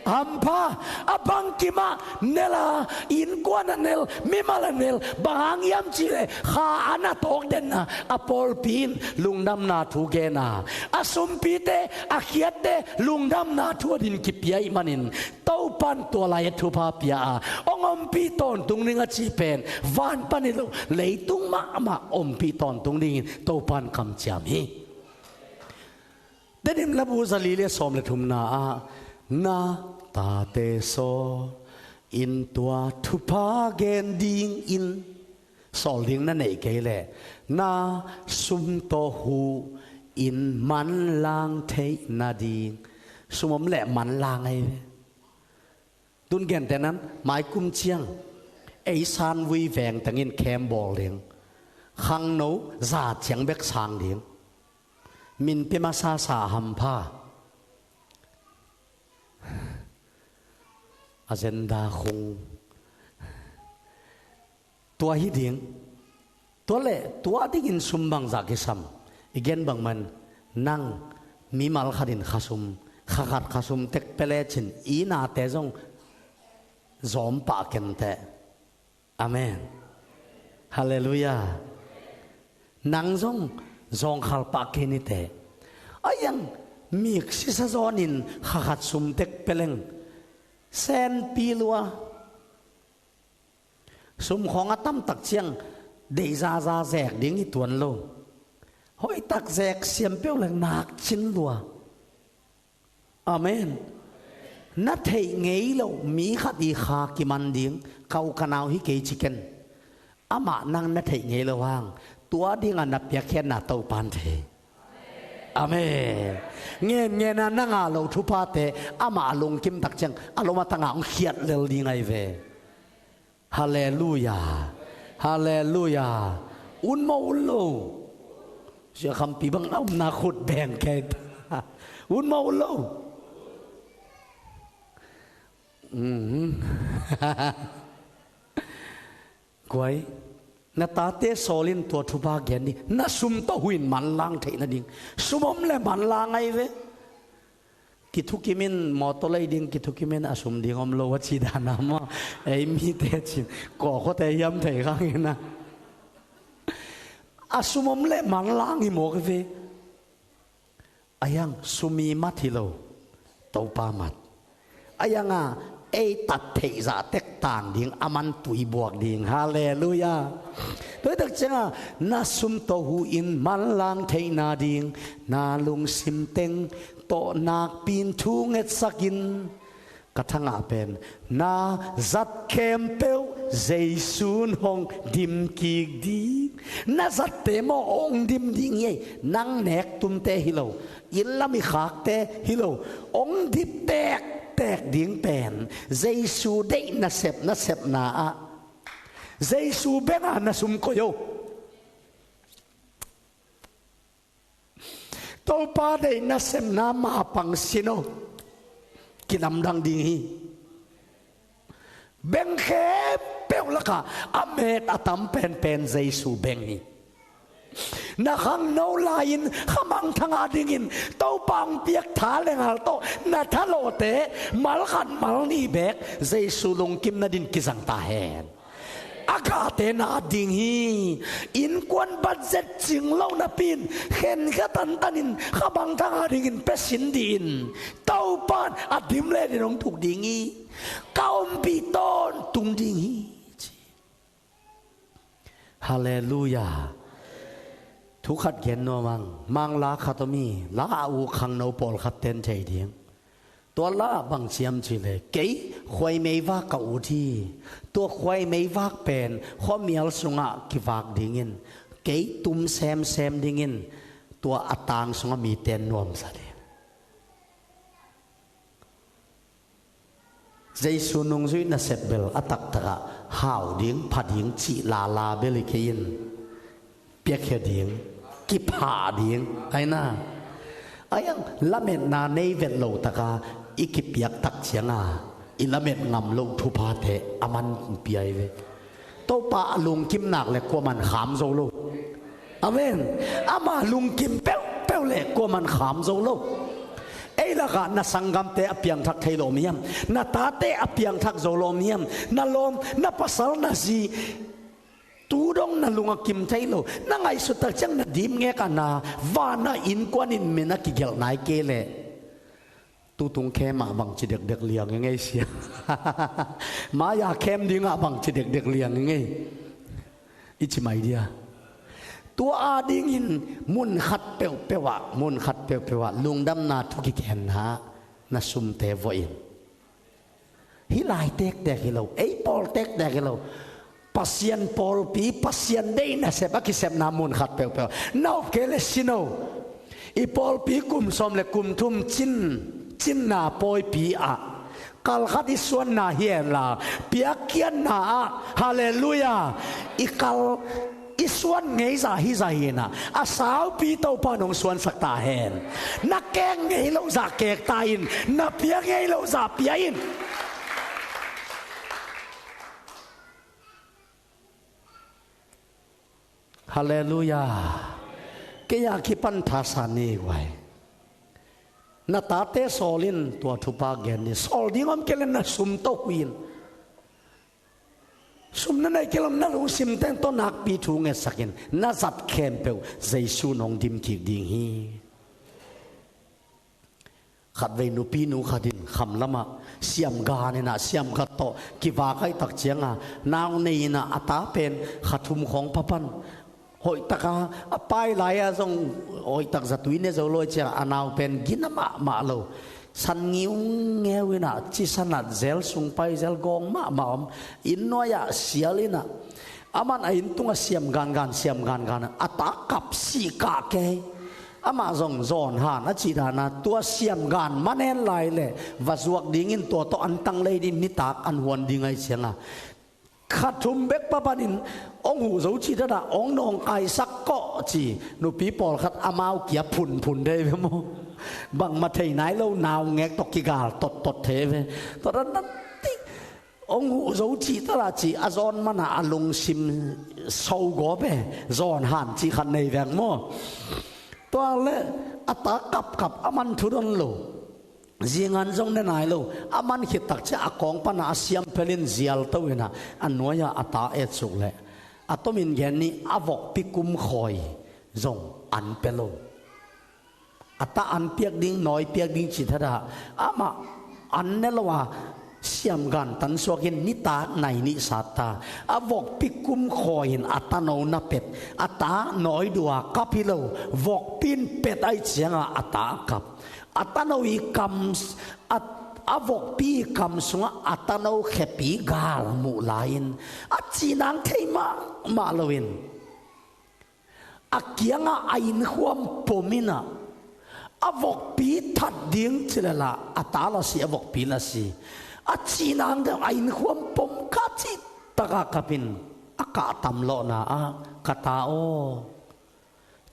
Hampha, a bangkimah nel a, innkuan a nel, mimal a nel, bang hang hiam cih leh kha a na tawk den a, a pawlpi in lungdamna thu gen a, a sumpite, a khiatte lungdamna thu a din kipia ih manin, Topa'n tua lai-ah thupha pia a, hong ompih tawntung ding a cih pen van pan hi lo, leitung mahmah ompih tawntung dingin Topa'n kamciam hi. Tedim labu zali le sawm le thumna ah, na tate sawl in tua thupha gen dingin, sawl ding na neih kei leh na sum tawh huh in manlang theih nading. Sum om leh manlang ahi ve. Tun gentehna in, maikum ciang ei Sanvui veng tengin camp bawl ding, khangno za ciang bek sang ding, min pia masa sa hampha, agenda khung, tua hi ding. Tua leh tua dingin sum bangzah kisam? I gen bangmah in, nang mimal khat in khasum, kha khat khasum tek pia lecin i nate zong zawm pah kei inteh. Amen. Halleluiah. Nang zong zawngkhal pah kei inteh. Ahi zongin mik sisa zawnin kha khat sum tek pia leng, senpi lua. Sum khawng a tamtak ciang deihzahzah zek ding hi tuan lo. Hoihtak zek siam peuh leh nakcin lua. Amen. Na theih ngei lo mi khat ii kha kiman ding, ka u ka nau hi kei ci ken. Amah nang na theih ngei lo hang, tua dingah na piakkhiatna Topa'n thei. Amen. Ngenngen a na ngah loh thuphate amah a lungkim tak ciang a lom a tangah hong khiat lel ding ahi ve. Halleluiah. Halleluiah. Un maw, un lo? Sia Khampi bang na omna khut beng kei ta. Un maw, un lo? Mhm. Kuai, na tate sawl in tua thupha gen ding, na sum tawh huh in manlang theih nading. Sum om leh manlang ahi ve. Kithukim in, mawtaw lei ding kithukim in, a sum ding om lo a ci dan a maw? Ei mite cin, kawkhuate hiam thei khang in a. A sum om leh manlang hi mawk hi ve. Ahi zongin sum ii mat hi lo, Topa mat. Ahi zongin ei tat theih zah tek tang ding, aman tui buak ding. Halleluiah. Tua hi tak ciangin na sum tawh huh in manlang theih nading, na lungsim teng tawh nakpi in thu ngetsak in. Ka thangah pen, na zat khempeuh Jesu'n hong dim kik ding. Na zatte maw hong dim ding hi ei. Nang nek tumte hi lo, inn lam i khakte hi lo. Hong dim tektek ding pen Jesu deih nasep, nasepna ah, Jesu beng a na sum koih o. Topa deih nasepna mapang sin o. Kilamdang ding hi. Beng khempeuh lakah a met a tam penpen Jesu beng hi. Na khangno lai-in khamangthang a dingin Topa hong piak tha le ngal tawh na thalawhte, mal khat mal nih beek Jesu lungkim nadin kizang ta hen. A gahte na at ding hi. Innkuan budget cing lo napi-in khenkhat tantanin khamangthang a dingin pia sin dih in. Topa'n a dim le din hong thuk ding hi. Ka ompih tawntung ding hi, ci. Halleluiah. Thu khat gen nuam ing. Mangla khat om hi. La a uk khangno pawlkhatte'n thei ding. Tua la bang ci hiam cih leh, kei khuai meivak ka ut hi. Tua khuai meivak pen khuamial sungah kivak dingin, kei tum semsem dingin, tua a tang sungah mite'n nuamsa ding. Jesu nungzui nasep bel a taktakah hau ding, pha ding cih lala bel hi kei in, piakhia ding, kipha ding, ahi na. Ahi zongin lametna nei vet loh taka i kipiak tak ciangin i lamet ngam loh thuphate aman pia hi ve. Topa a lungkim nak leh kuaman kham zo lo. Amen. Ama lungkim peuhpeuh leh kuaman kham zo lo. Ei lakah na sanggamte a piangthak thei lo om hiam? Na tate a piangthak zo lo om hiam? Na lawm, na pasal, na zi, tu dong na lung a kim thei lo. Na ngaihsut tak ciang na dim ngek a na, van a innkuan in min a kigelh nai kei leh, tutung khem ah bangci dekdek liang i ngei sia. Mai-a khem dingah bangci dekdek liang i ngei. I ci mai dia. Tua adingin mun khat peuhpeuh ah, mun khat peuhpeuh ah lungdamna thu kikhenna ah na sumte vuah in. Hih lai tektek hi lo, ei pawl tektek hi lo. Pasian pawlpi, Pasian deih nasep a kisepna mun khat peuhpeuh. Na up kei le sino. I pawlpi kum sawm le kum thum cin, cinna pawipi ah. Kalkhat i suanna hi henla, piakkhiatna ah, halleluiah, i kal, i suan ngei zah hi zah hi na, a saupi Topa nong suansak ta hen. Na keng ngei lo zah kek ta in, na pia ngei lo zah pia in. Halleluiah. Kei a kipan thasa ni guai. Na tate sawl in tua thupha gen ni. Sawl ding om kei le na sum tawh hui in. Sum na nei kei le om na lungsim teng tawh nakpi thu ngetsak in. Na zat khempeuh Jesu nong dim kik ding hi. Khatvei nupinu khat in kham lamah siamgan inah siamgat tawh kivak ahih tak cianga nau nei inah a ta pen kha thum khawng papan hoihtaka a pai lai-a zong hoihtak zatui ne zo lawi cianga a nau pen gina mahmah lo. San ngiungeu inah cisanat zel sung pai zel gawng mahmah om. Inn nuai-ah sial inah aman a inn tungah siam gangan siam gangan a ta kap sih kah kei. Amah zong zawn han a cih dana tua siam gan man hen lai le va zuak dingin tua tawh an tanglei ding nitak an huan ding ahi cianga kha thum bek papanin ong huh zo cih dada ong nawngkaisak kawh ci nupi pawlkhat amau kia phunphun thei ve maw? Bangmah thei nai lo naungek tawh kigal tottot thei ve. Tua dan nan ti ong huh zo cih tala cih a zawn mana a lungsim so gawp e. Zawn han cih khat nei veng maw? Tua le a ta kapkap a man thudon lo. Zingan zong ne nai lo. A man khit tak ciah a kawng pana a siam phelin zial to inah a nuai-ah a ta et suk leh a tomin gen nih a vokpi kum khawi zong an pe lo. A ta an piak ding nawi piak ding cih thada amah an ne lo a siam gan tan suakin nitak nai nih sat ta. A vokpi kum khawi in a tano na pet a ta nawi dua kap hi lo. Vokpi in pet ahi cianga a ta kap. A tano i kam a, a vokpi i kam sungah a tano khepi gal muh lai-in a cinang thei mahmah loin a kiangah a innkuan pom inah a vokpi that ding ci lala a ta la si a vokpi la si. A cinang deuh a innkuan pom kha cih taka kapin a kah tam lawhna ah ka ta aw.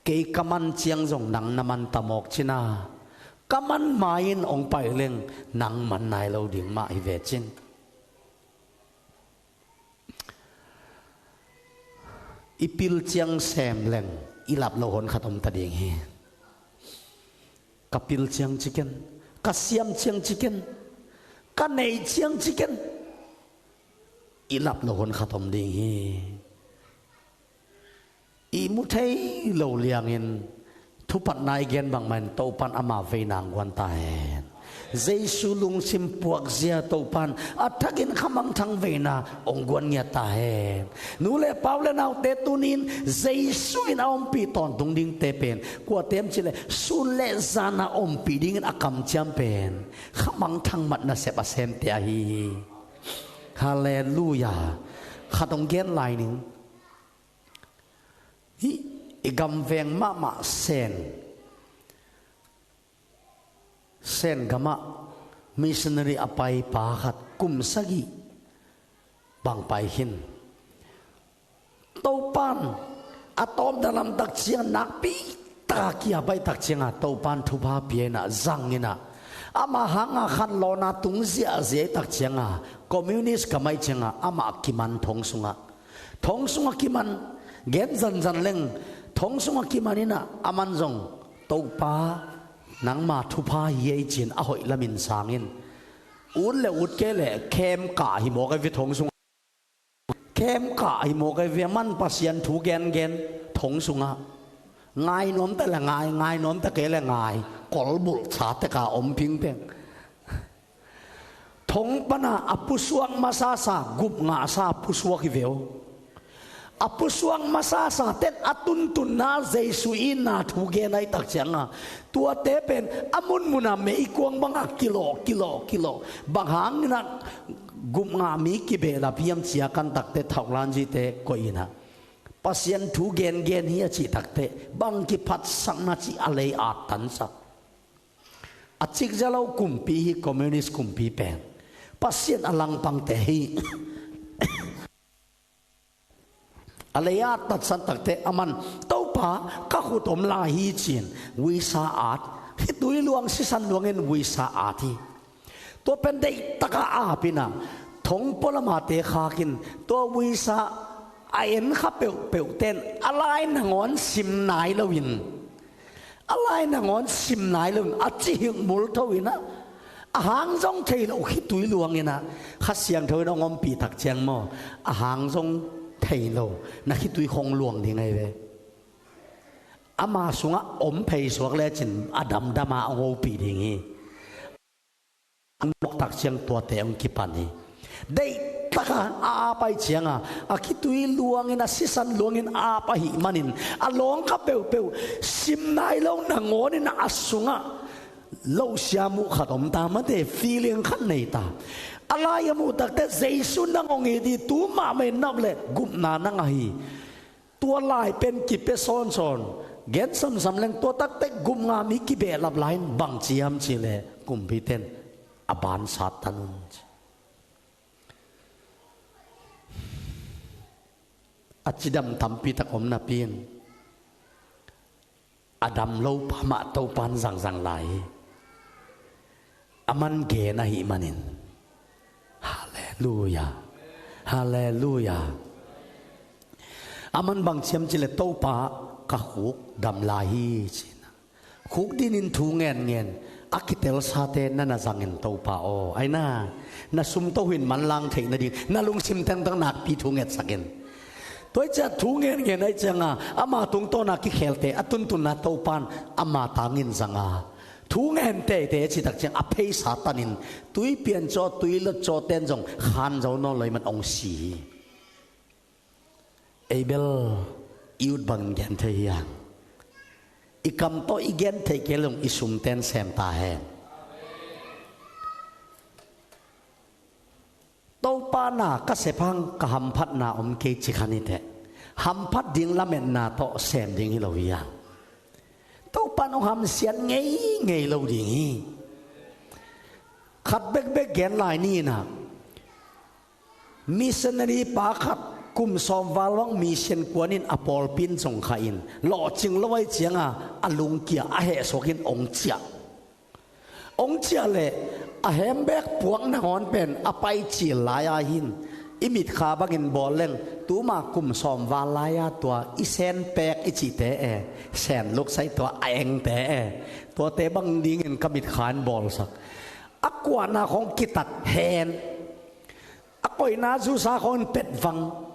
Kei ka man ciang zong nang na man ta mawk cina ka man mai-in ong pai leng nang man nai lo ding mah hi ve cin. I pil ciang sem leng i lap lo hon khat om ta ding hi. Ka pil ciang ciken, ka siam ciang ciken, ka neih ciang ciken i lap lo hon khat om ding hi. I mu thei lo liangin thupatna i gen bangmahin Topan ama veina ang guan ta hen. Jesu lungsim puakzia Topan a thakin khamangthang veina ong guan ngiat ta hen. Nu le pau le naute tunin Jesu in a ompih tawntung dingte pen kuatem cileh sun le zana ompih dingin a kamciam pen khamangthang mat nasep a semte ahi hi. Halleluia. Khat ong gen lai ning. Hih i gamveng mahmah Sen, Sen gamah missionary a paipa khat kum sagih bang pai khin. Topan a tawpna lamtak ciang nakpi taka kia baihtak cianga Topan thupha pia inah zang inah ama hanga khanlawhna tung ziahziah tak cianga communist kamai cianga amah kiman thong sungah. Thong sungah kiman gen zanzan leng thong sungah kiman inah aman zong Topa Nangma thupha hi ei ci-in a hoih lamin sang in. Ut le ut kei le khem kah hi mawk ei ve thong sungah. Khem kah hi mawk ei ve, aman Pasian thu gengen thong sungah. Ngai nuam ta le ngai, ngai nuam ta kei le ngai. Kolbulh sa tek a om pingpeng. Thong pana a pusuak masasa, gup ngahsa a pusuak hi ve aw. A pusuak masasa ten a tuntunna Jesu itna thu gen ahih tak cianga, tuate pen a munmuna meikuang banga kilawh, kilawh, kilawh. Bang hangina gup ngah mi kibehlap hiam ci-a kan takte thauhlanzite koih ina, Pasian thu gengen hi a cih takte bang kiphatsakna cih a lei at tansak. A cikzia lo kumpi hi, communist kumpi pen. Pasian a langpangte hi. A lei at tatsan takte aman, Topa, ka khut om lai hi ci-in, uisa at, khitui luang sisan luangin uisa at hi. Tua pen deihtaka ap ina, thong pualamate khakin, tua uisa a en kha peuhpeuh ten a lai nangawn sim nai loin, a lai nangawn sim nai loin, a cihik mul tho ina, a hang zong thei lo khitui luang ina, Kha Siangtho in hong ompih tak ciang maw, a hang zong thei lo, na khitui khong luang ding ahi ve. Ama sungah om phei suak lecin a damdama hong hopih ding hi. Hong nok tak ciang tuate hong kipan hi. Deihtaka a ap ahih cianga, a khitui luangin, a sisan luangin a ap ahih manin, a lawng kha peuhpeuh, sim nai lo nangawnin a sungah lo siam uh khat om ta, mate, feeling khat nei ta. A lai a muh takte Jesu nang hong it hi, tu mahmah in nap le gupna nang ahi. Tua lai pen kipia sawnsawn. Gen samsam leng tua takte gupna mi kibehlap lai-in bang ci hiam cih leh, kumpite in a ban sat tan un ci. A cidam tampi tak om napi-in, a dam lopa mah Topa in zangzang lai hi. Aman gen ahih manin. Halleluia. Halleluia. Aman bang ci hiam cih leh, Topa, ka khuk dam lai hi ci-in. Khuk dinin thu ngenngen a kitelsate na na zangin, Topa aw, ai na, na sumto hun manlang theih nading na lungsim tengteng nakpi thu ngetsak in. Tua ahih ciang thu ngenngen ahih cianga ama tungtawna kikhelte a tuntunna Topa in ama tangin zanga, thu ngen teitei a cih tak ciang a pheisa tanin, tui pian caw, tui lot caw ten zong khan zo nawn lo ahih man hong si hi. Ei bel i ut bangin gen thei hiam? I kam tawh i gen theih kei leh zong i sumte in sem ta hen. Topa na ka sep hang ka hamphatna om kei ci kha ni teh. Hamphat ding lametna tawh sem ding hi lo hi a. Topa in hong hamsiat ngeingei lo ding hi. Khat bekbek gen lai ni ina. Missionary pa khat kum sawm val bang mission kuanin a pawlpi in zong kha in, lawhcing lo ahih cianga a lungkia a hehsuakin hong ciah. Hong ciah leh a hembek puak nangawn pen a paicil lai-a hin, i mitkha bangin bawl leng, tuma kum sawm val lai-a tua i sen pek i cihte e, sen luksa i tua a engte e, tuate bang dingin ka mitkha in bawlsak. A kuahna khong kitat hen. A koihna zusa khong petvang.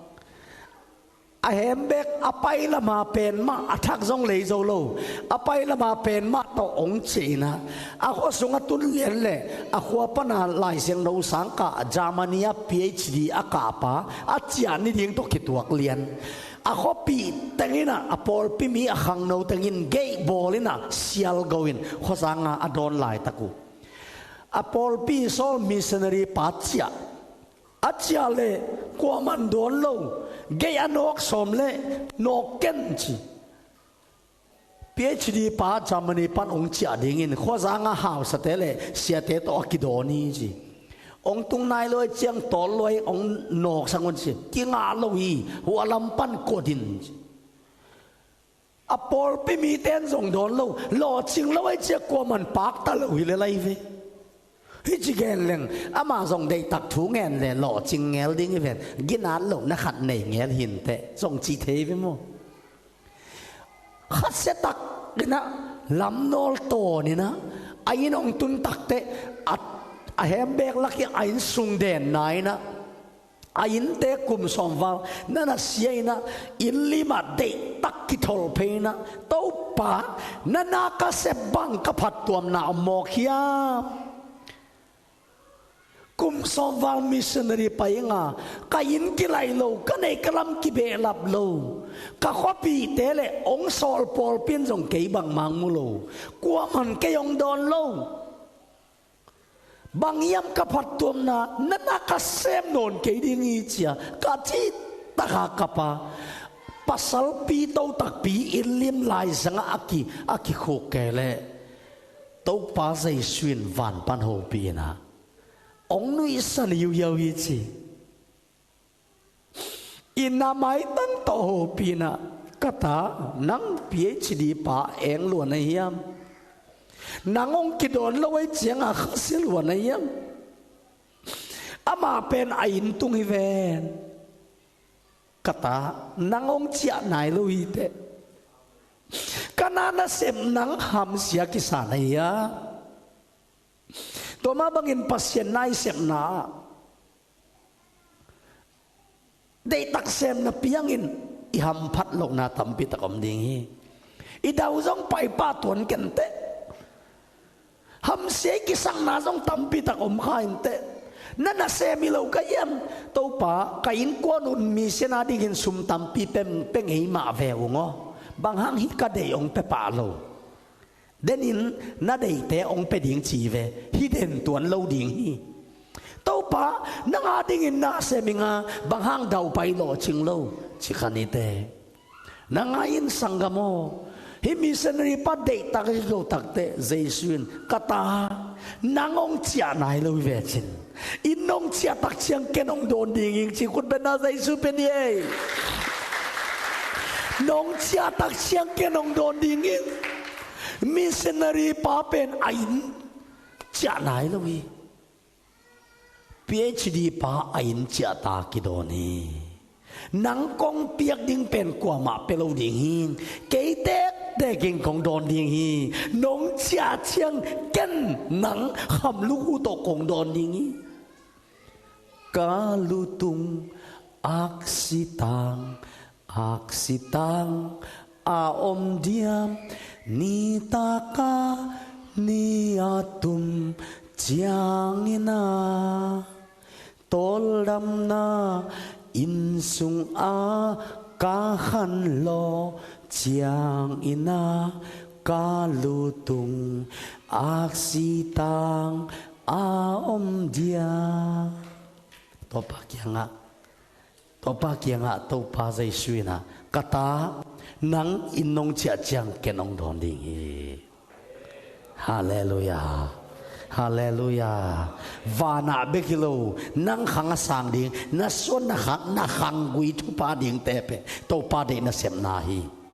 A hembek a pailama pen mah, a thak zong lei zo lo. A pailama pen mah tawh hong ciah ina, a khua sung a tun lian leh a khua pana Lai Siangtho sangkah, Germany a P H D a kahpa a ciah ni ding tawh kituak lian. A khuapih teng ina, a pawlpi mi a khangno tengin gei bawl ina sialgo in khuasanga a dawn laitak uh. A pawlpi sawl missionary pa ciah. A ciah leh kuaman dawn lo, gei a nawk sawm leh nawk ken ci. P H D pa Germany pan hong ciah dingin khuazanga hausate leh siate tawh a kidawn hi ci. Hong tung nai lo ahih ciang tawl lo ahih hong nawksak un ci. Kingah lo hi, hua lam pan kua din ci. A pawlpi mite in zong dawn lo, lawhcing lo ahih ciang kuaman pakta lo hi lel ahi ve. Hih ci gen leng, amah zong deihtak thu ngen leh lawhcing ngel ding hi ven, ginat lohna khat nei ngel hi inteh, zong ci thei ve maw. Khatsiatak ina, Lamnawl tawn in ah, a inn hong tun takteh, a, a hembek lak hi a inn sung denna in ah, a innte kum sawmval na nasia in ah, inn lim ah deihtak kithawl phei in ah, Topa, na na ka sep bang ka phattuamna om mawk hiam? Kum sawmval missionary pai ing a, ka inn kilaih lo, ka neih ka lam kibehlap lo, ka khuapihte le hong sawl pawlpi in zong kei bangmah mu lo, kuamah in kei hong dawn lo. Bang hiam ka phattuamna, na na ka sem nawn kei ding hi ci-a ka cihtak a kap a, pasalpi to takpi inn lim laizang ah a ki, a kikhuk kei leh, Topa Jesu in van pan hopih in ah, hong nuihsan hiauhiau hi ci. Inn a maitang tawh hopih in ah, ka ta, nang PhD pa eng lua na hiam? Nang hong kidawn lo ahih ciang a khasia lua na hiam? Amah pen a inn tung hi ven. Ka ta, nang hong ciah nai lo hi teh. Ka na nasep nang hamsia kisa na hiam? Tua mah bangin Pasian na i sepna ah, deihtak sem napi hangin i hamphat lohna tampi tak om ding hi. I dau zong paipah tuan ken teh. Hamsia i kisakna zong tampi tak om kha in teh. Na nasem hi lo ka hiam? Topa, ka innkuan un mission a dingin sum tampi pe, pe ngei mah ve ung aw. Bang hang hih ka deih hong pia pah lo. Den in na deihte hong pia ding ci ve, hi den tuan lo ding hi. Topa, nang a dingin na sem ing a, bang hang daupai lawhcing lo, ci kha ni teh. Nang a in sanggam aw, hih missionary pa deihtak hi lo takteh, Jesu in, ka ta, nang hong ciah nai lo hi ve cin. Inn hong ciah tak ciang ken hong dawn ding ing ci khut beng a, Jesu pia ni ei. Nong ciah tak ciang ken hong dawn ding ing. Missionary pa pen a inn ciah nai lo hi. PhD pa a inn ciah ta kidawn hi. Nang kong piak ding pen kuamah pia lo ding hi. Kei tektek in kong dawn ding hi. Nong ciah ciang ken nang khamluk uh tawh kong dawn ding hi. Ka lutung aksitang, aksitang a om diam, nitak a ni a tum ciangin a, tawldamna inn sung a ka khanlawh ciangin a, ka lutung aksitang a om dia. Topa kiangah, Topa kiangah, Topa Jesu in ah, ka ta, nang inn nong ciah ciang ken hong dawn ding hi. Halleluiah. Halleluiah. Vanah bek hi lo, nang khang a sang ding, na suan na khang, na khanggui thupha dingte pen Topa deih nasepna hi.